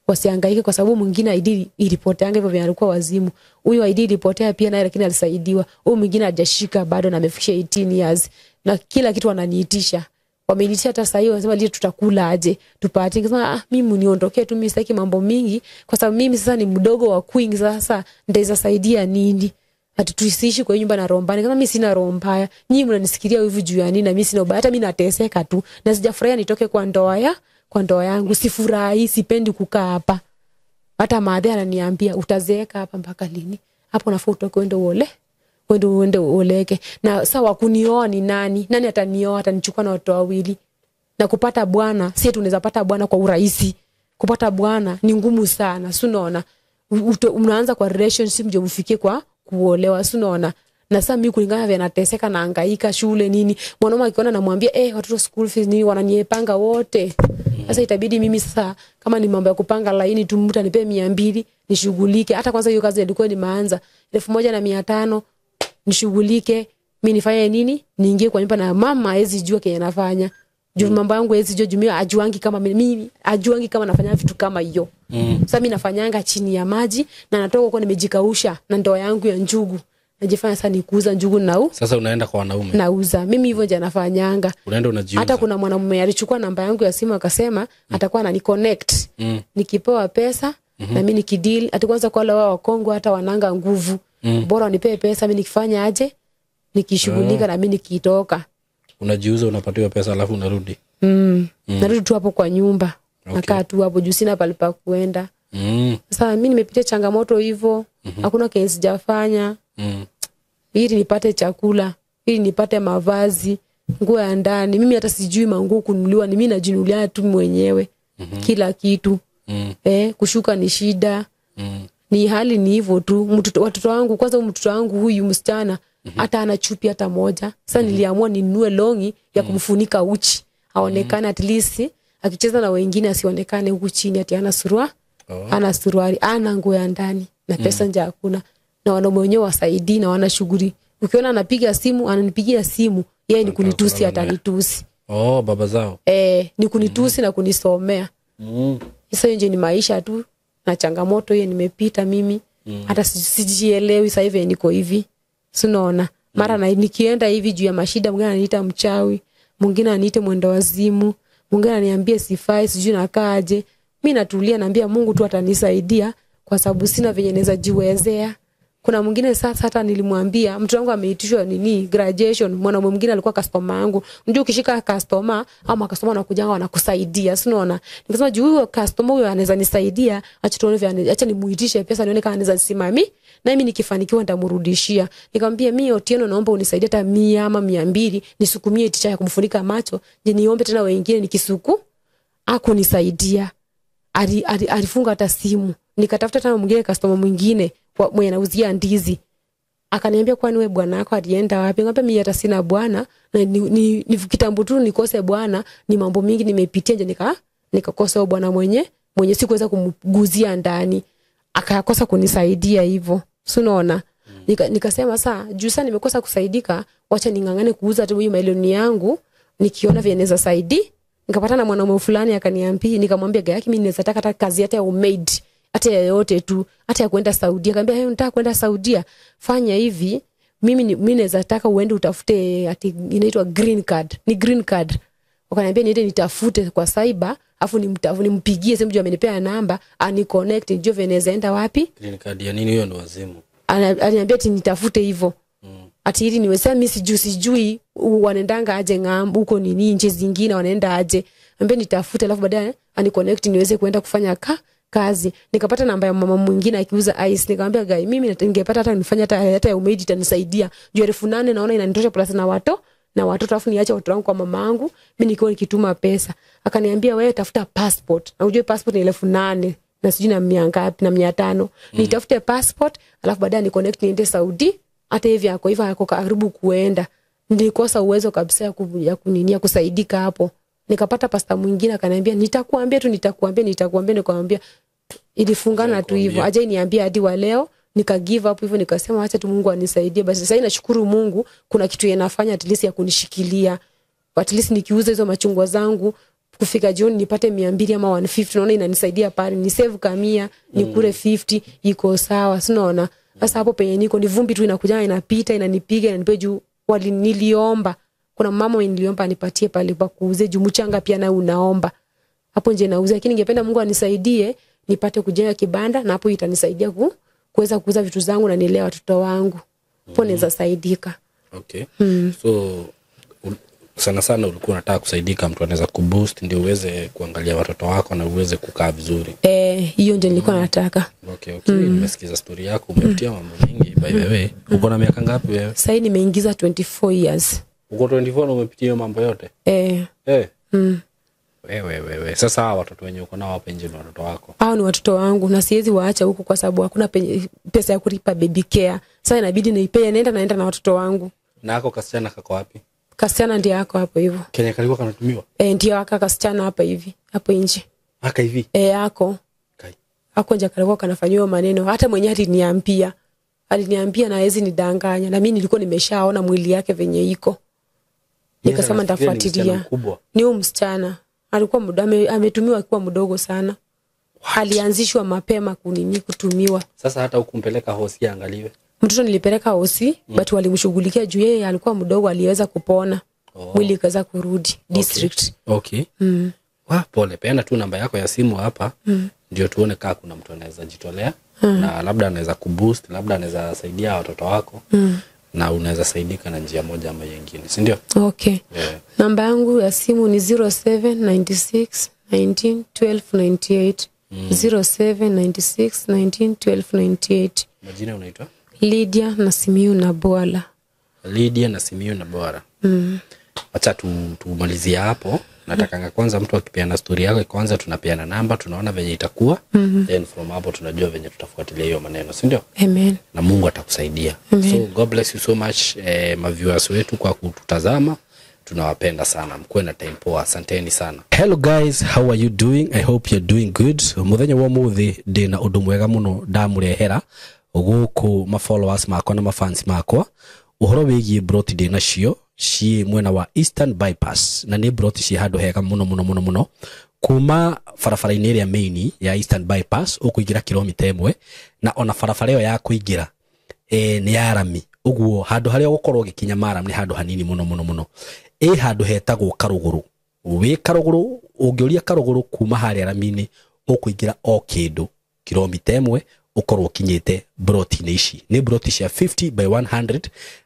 Wasihangaike kwa sababu mwingine ID ilipotea hivyo vile alikuwa wazimu. Huyu ID ilipotea pia naye lakini alisaidiwa. Huyu mwingine hajashika bado na amefikisha 18 years. Na kila kitu wananiitisha. Wameniitisha hata sasa hivi wanasema leo tutakula aje? Tupate. Nikasema mimi niondokee tu, mimi sitaki mambo mingi kwa sababu mimi sasa ni mdogo wa Queen, sasa ndaweza saidia nini? Ati tuisiishi kwa nyumba na roho mbaya. Kama mimi sina roho mbaya, nyinyi mnanisikilia hivi juu ya nini? Na mimi sina ubaya, hata mimi nateseka tu. Na sijafurahia nitoke kwa ndoa yangu. Sifurahi, sipendi kukaa hapa. Hata madhe ananiambia utazeeka hapa mpaka lini? Hapo unafaa utoke uende uole. Uende uoleke. Na sawa kunioa ni nani? Nani atanioa? Atanichukua na watoto wawili. Na kupata bwana, si tunaweza pata bwana kwa urahisi. Kupata bwana ni ngumu sana, si unaona? Unaanza kwa relationship ndio mfikie kwa kuolewa, si unaona? Na sasa mimi kulingana vile nateseka na hangaika shule nini, mwanaume akiona namwambia watoto school fees nini, wananiepanga wote. Sasa itabidi mimi sasa kama ni mambo ya kupanga laini tu mtu anipe 200 nishughulike. Hata kwanza hiyo kazi ilikuwa nimeanza 1500 nishughulike, mimi nifanye nini? Niingie kwa nyumba na mama hawezi jua kenye nafanya. Juu mambo yangu hawezi jua, juu mimi ajuangi kama mimi ajuangi kama nafanya vitu kama hiyo. Sasa mimi nafanyanga chini ya maji na natoka huko nimejikausha na ndoa yangu ya njugu. Najifanya sasa nikuuza njugu na Sasa unaenda kwa wanaume. Nauza. Mimi hivyo ndio nafanyanga. Unaenda unajiuza. Hata kuna mwanamume alichukua namba yangu ya simu akasema atakuwa ananiconnect. Nikipewa pesa na mimi nikideal, hata kwanza kwa wale wao Wakongo hata wananga nguvu. Bora nipewe pesa mimi nikifanya aje? Nikishughulika na mimi nikitoka. Unajiuza, unapatiwa pesa alafu unarudi. Narudi tu hapo kwa nyumba. Okay. Nakaa tu hapo juu sina pale pa kuenda. Sasa mimi nimepitia changamoto hivyo, hakuna kenye sijafanya. Ili nipate chakula, ili nipate mavazi, nguo ya ndani. Mimi hata sijui manguo kununuliwa, ni mimi najinunulia tu mwenyewe. Kila kitu. Kushuka ni shida. Ni hali ni hivyo tu. Watoto wangu kwanza, mtoto wangu huyu msichana hata ana chupi hata moja. Sasa niliamua ninunue longi ya kumfunika uchi, aonekane at least akicheza na wengine asionekane huku chini ati ana suruali. Ana suruali, ana nguo ya ndani na pesa nje hakuna. Na wanaume wenyewe wasaidii na wana shughuli. Ukiona anapiga simu, ananipigia simu, yeye ni kunitusi, atanitusi. Oh, baba zao. Ni kunitusi na kunisomea. Sasa hiyo ni maisha tu na changamoto hiyo nimepita mimi. Hata sijielewi sasa hivi niko hivi. Si unaona? Mara na nikienda hivi juu ya mashida, mwingine ananiita mchawi, mwingine ananiita mwenda wazimu, mwingine ananiambia sifai, sijui nakaaje. Mimi natulia, naambia Mungu tu atanisaidia kwa sababu sina venye naweza jiwezea. Kuna mwingine sasa hata nilimwambia mtu wangu ameitishwa nini graduation, mwanaume mwingine alikuwa customer wangu. Unajua ukishika customer ama customer wanakujanga wanakusaidia, si unaona? Nikasema juu huyo customer huyo anaweza nisaidia, acha tuone vile, acha nimuitishe pesa nione kama anaweza simami na mimi nikifanikiwa nitamrudishia. Nikamwambia mimi Otieno naomba unisaidie hata 100 ama 200 nisukumie ticha ya kumfunika macho, je niombe tena wengine nikisuku akunisaidia. Alifunga hata simu. Nikatafuta tena mwingine customer mwingine mwenye anauzia ndizi. Akaniambia kwani wewe bwana wako alienda wapi? Nikamwambia mimi hata sina bwana na ni kitambo tu nikose bwana, ni mambo mingi nimepitia nje nikakosa bwana mwenye sikuweza kumguzia ndani. Akakosa kunisaidia hivyo. Si unaona? Nikasema sasa juu sana nimekosa kusaidika, wacha ningangane kuuza tu hiyo milioni yangu nikiona vile naweza saidi. Nikapata na mwanaume fulani akaniambia, nikamwambia gaya yake mimi naweza taka hata kazi hata ya umaid, hata yoyote tu, hata ya kwenda Saudia. Akaniambia hey, unataka kwenda Saudia? Fanya hivi, mimi naweza taka uende utafute ati inaitwa green card. Ni green card. Wakaniambia niende nitafute kwa cyber, afu nimpigie simu juu amenipea namba, ani connect nijue vile naweza enda wapi. Green card ya nini hiyo? Ndo wazimu. Aliniambia ati nitafute hivyo. Ati ili niweze mimi sijui wanaendanga aje ng'ambo huko nini nchi zingine wanaenda aje. Ambia nitafute alafu baadaye ani connect niweze kuenda kufanya kazi. Nikapata namba ya mama mwingine akiuza ice. Nikamwambia guy mimi ningepata hata nifanye hata ya umaid itanisaidia. Juu 8,000 naona inanitosha plus na watoto alafu niache watoto wangu kwa mamangu mimi nikiwa nikituma pesa. Akaniambia wewe tafuta passport. Na ujue passport ni 8,000 na sijui na 100 ngapi na 500. Nitafute passport alafu baadaye ni connect niende Saudi. Hata hivi yako hivyo yako karibu kuenda. Nilikosa uwezo kabisa ya kuninia kusaidika hapo. Nikapata pasta mwingine akaniambia nitakuambia, nikamwambia ilifungana tu hivyo. Aje niambia hadi wa leo nika give up hivyo, nikasema acha tu Mungu anisaidie. Basi sasa nashukuru Mungu kuna kitu yanafanya at least ya kunishikilia. At least nikiuza hizo machungwa zangu kufika jioni nipate 200 ama 150, naona inanisaidia pale. Ni save kamia, nikule 50 iko sawa, si unaona? Sasa hapo penye niko ni vumbi tu inakuja inapita inanipiga inanipa juu. Niliomba kuna mama mwenye niliomba anipatie pale pa kuuze juu mchanga pia na unaomba hapo nje nauza, lakini ningependa Mungu anisaidie nipate kujenga kibanda na hapo itanisaidia kuweza kuuza vitu zangu na nilea watoto wangu. Hapo naweza saidika. Okay. So sana sana ulikuwa unataka kusaidika, mtu anaweza kuboost ndio uweze kuangalia watoto wako na uweze kukaa vizuri. Hiyo ndio nilikuwa nataka. Okay. Nimesikiza story yako, umepitia mambo mengi by the way. Uko na miaka ngapi wewe? Sasa nimeingiza 24 years. Uko 24 na umepitia hiyo mambo yote? Wewe. Sasa hawa watoto wenye uko nao hapa nje ni watoto wako? Hao ni watoto wangu na siwezi waacha huko kwa sababu hakuna pesa ya kulipa baby care. Sasa inabidi niipee, naenda na watoto wangu. Na hako kasichana kako wapi? Kasichana ndiye yako hapo hivyo. Kenya kalikuwa kanatumiwa? Ndiyo aka kasichana hapa hivi, hapo nje. Aka hivi? Yako. Kai. Hako nje kalikuwa kanafanywa maneno. Hata mwenyewe aliniambia. Aliniambia na hawezi nidanganya. Na mimi nilikuwa nimeshaona mwili yake venye iko. Nikasema nitafuatilia. Ni huyo msichana. Alikuwa ametumiwa akiwa mdogo sana. What? Alianzishwa mapema kutumiwa. Sasa hata hukumpeleka hosi angaliwe? Mtoto nilipeleka hosi, but walimshughulikia juu yeye alikuwa mdogo, aliweza kupona. Mwili ikaweza kurudi district. Okay. Wa pole, peana tu namba yako ya simu hapa. Ndio tuone kama kuna mtu anaweza jitolea na labda anaweza kuboost, labda anaweza saidia watoto wako. Na unaweza saidika na njia moja ama nyingine, si ndio? Okay. Yeah. Namba yangu ya simu ni 0796 19 12 98. 07 96 19 12 98. Majina unaitwa? Lydia na Simiyu na Bwala. Lydia na Simiyu na Bwala. Acha tumalizie hapo. Natakanga kwanza mtu akipeana story yake kwanza tunapeana namba, tunaona venye itakuwa. Then from hapo tunajua venye tutafuatilia hiyo maneno, si ndio? Amen. Na Mungu atakusaidia. Amen. So God bless you so much, ma viewers wetu kwa kututazama. Tunawapenda sana. Mkuwe na time poa. Asanteni sana. Hello guys, how are you doing? I hope you're doing good. Muthenya wa muthi ndina undu mwega muno ndamurehera guku ma followers makwa na ma fans makwa. Uhoro wigie broti ndina cio ci mwena wa Eastern Bypass, na ni broti ci handu hega muno muno muno muno kuma barabara-inĩ ĩrĩa main ya Eastern Bypass ũkũingĩra kilomita 1, na ona barabara ĩyo ya kũingĩra nĩ ya rami, ũguo handũ harĩa ũgũkorwo ũgĩkinya maram nĩ handũ hanini muno muno muno. Ĩ handũ hetagwo Karũgũrũ. Wĩ Karũgũrũ, ũngĩũria Karũgũrũ kuma harĩa rami-inĩ ũkũingĩra o kĩndũ kilomita 1 ũkorwo ũkinyĩte broti-inĩ ici. Nĩ broti cia 50 by 100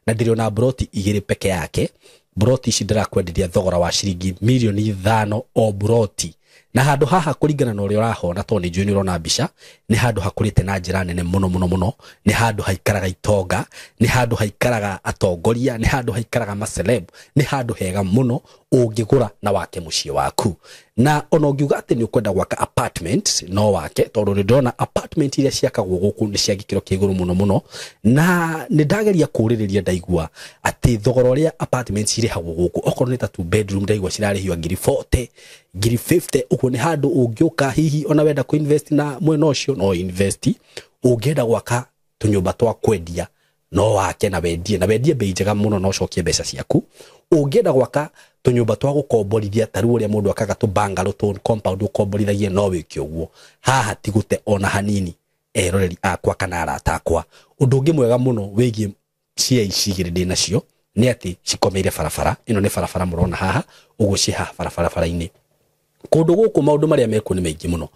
na ndĩrĩ ona broti 2 peke yake. Broti ici ndĩrakwenderia thogora wa ciringi milioni 5 o broti. Na handũ haha kũringana na ũrĩa ũrahona, tondũ nĩ njũĩ nĩ ũrona mbica, nĩ handũ hakũrĩte na njĩra nene mũno mũno mũno. Nĩ handũ haikaraga itonga, nĩ handũ haikaraga atongoria, nĩ handũ haikaraga maceleb, nĩ handũ hega mũno ũngĩgũra na wake mũciĩ waku. Na ona ũngiuga atĩ nĩ ũkwenda gwaka apartment no wake, tondũ nĩ ndĩrona apartment iria ciakagwo gũkũ nĩ cia gĩkĩro kĩa igũrũ mũno mũno. Na nĩ ndageria kũũrĩrĩria ndaigua atĩ thogora ũrĩa apartment cirĩhagwo gũkũ, okorwo nĩ ta 2 bedroom ndaigua cirarĩhio ngiri 40, ngiri 50. Ũguo nĩ handũ ũngĩũka hihi ona wenda kũ-invest na mwena ũcio no invest. Ũngĩenda gwaka tũnyũmba twa kwendia no wake na wendie, na wendie bei njega mũno na ũcokie mbeca ciaku. Ũngĩenda gwaka tũnyũmba twa gũkomborithia ta rĩu ũrĩa mũndũ akaga tũ bungalow tũ compound ũkomborithagie no wĩke ũguo. Haha ti gũte ona hanini, eroreri akwa kana arata akwa. Ũndũ ũngĩ mwega mũno wĩgiĩ cia ici igĩrĩ ndĩ nacio nĩ atĩ cikomeire barabara. Ĩno nĩ barabara mũrona haha, ũguo ciĩ haha barabara-inĩ. Kũndũ gũkũ maũndũ marĩa mekuo nĩ maingĩ mũno.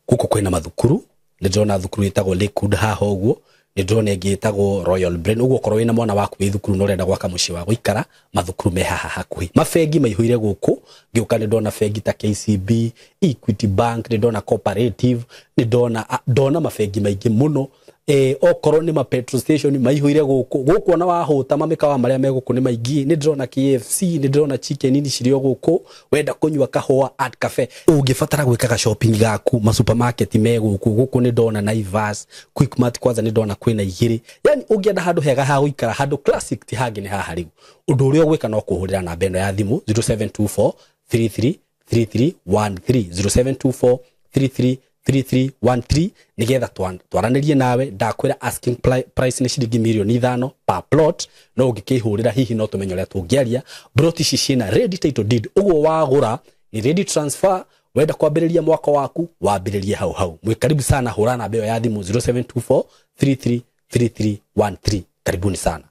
Gũkũ kwĩna mathukuru, nĩ ndĩrona thukuru ĩtagwo Lakewood haha ũguo, nĩ ndĩrona ĩngĩ ĩtagwo Royal Brain. Ũguo okorwo wĩna mwana waku wĩ thukuru na ũrenda gwaka mũciĩ wa gũikara, mathukuru me haha hakuhĩ. Mabengi maihũire gũkũ, ngĩũka nĩ ndona bengi ta KCB, Equity Bank, nĩ ndona Cooperative, nĩ ndona mabengi maingĩ mũno. Okorwo nĩ ma petrol station maihũire gũkũ. Gũkũ ona wahũta mamĩkawa marĩa me gũkũ nĩ maingĩ. Nĩ ndĩrona KFC, nĩ ndĩrona chicken ini cirĩ o gũkũ. Wenda kũnyua kahũa at cafe, ũngĩbatara gwĩkaga shopping gaku, ma supermarket me gũkũ. Gũkũ nĩ ndona Naivas, Quickmart kwanza nĩ ndona kwĩna 2. Yani ũngĩenda handũ hega ha gũikara, handũ classic ti hangĩ nĩ haha rĩu. Ũndũ ũrĩa ũgwĩka no kũhũrĩra namba ĩno ya thimũ 0724 33 3313, 0724 33 3313, nigetha twaranĩrie nawe. Ndakwĩra asking price nĩ ciringi milioni 5 per plot, no ũngĩkĩhũrĩra hihi no tũmenye ũrĩa tũngĩaria. Broti ici ciĩna ready title deed, ũguo wagũra ni ready transfer. Wenda kwambĩrĩria mwaka waku wambĩrĩrie hau hau. Mwĩ karibu sana, hũra namba ĩyo ya thimũ 0724 33 3313. Karibuni sana.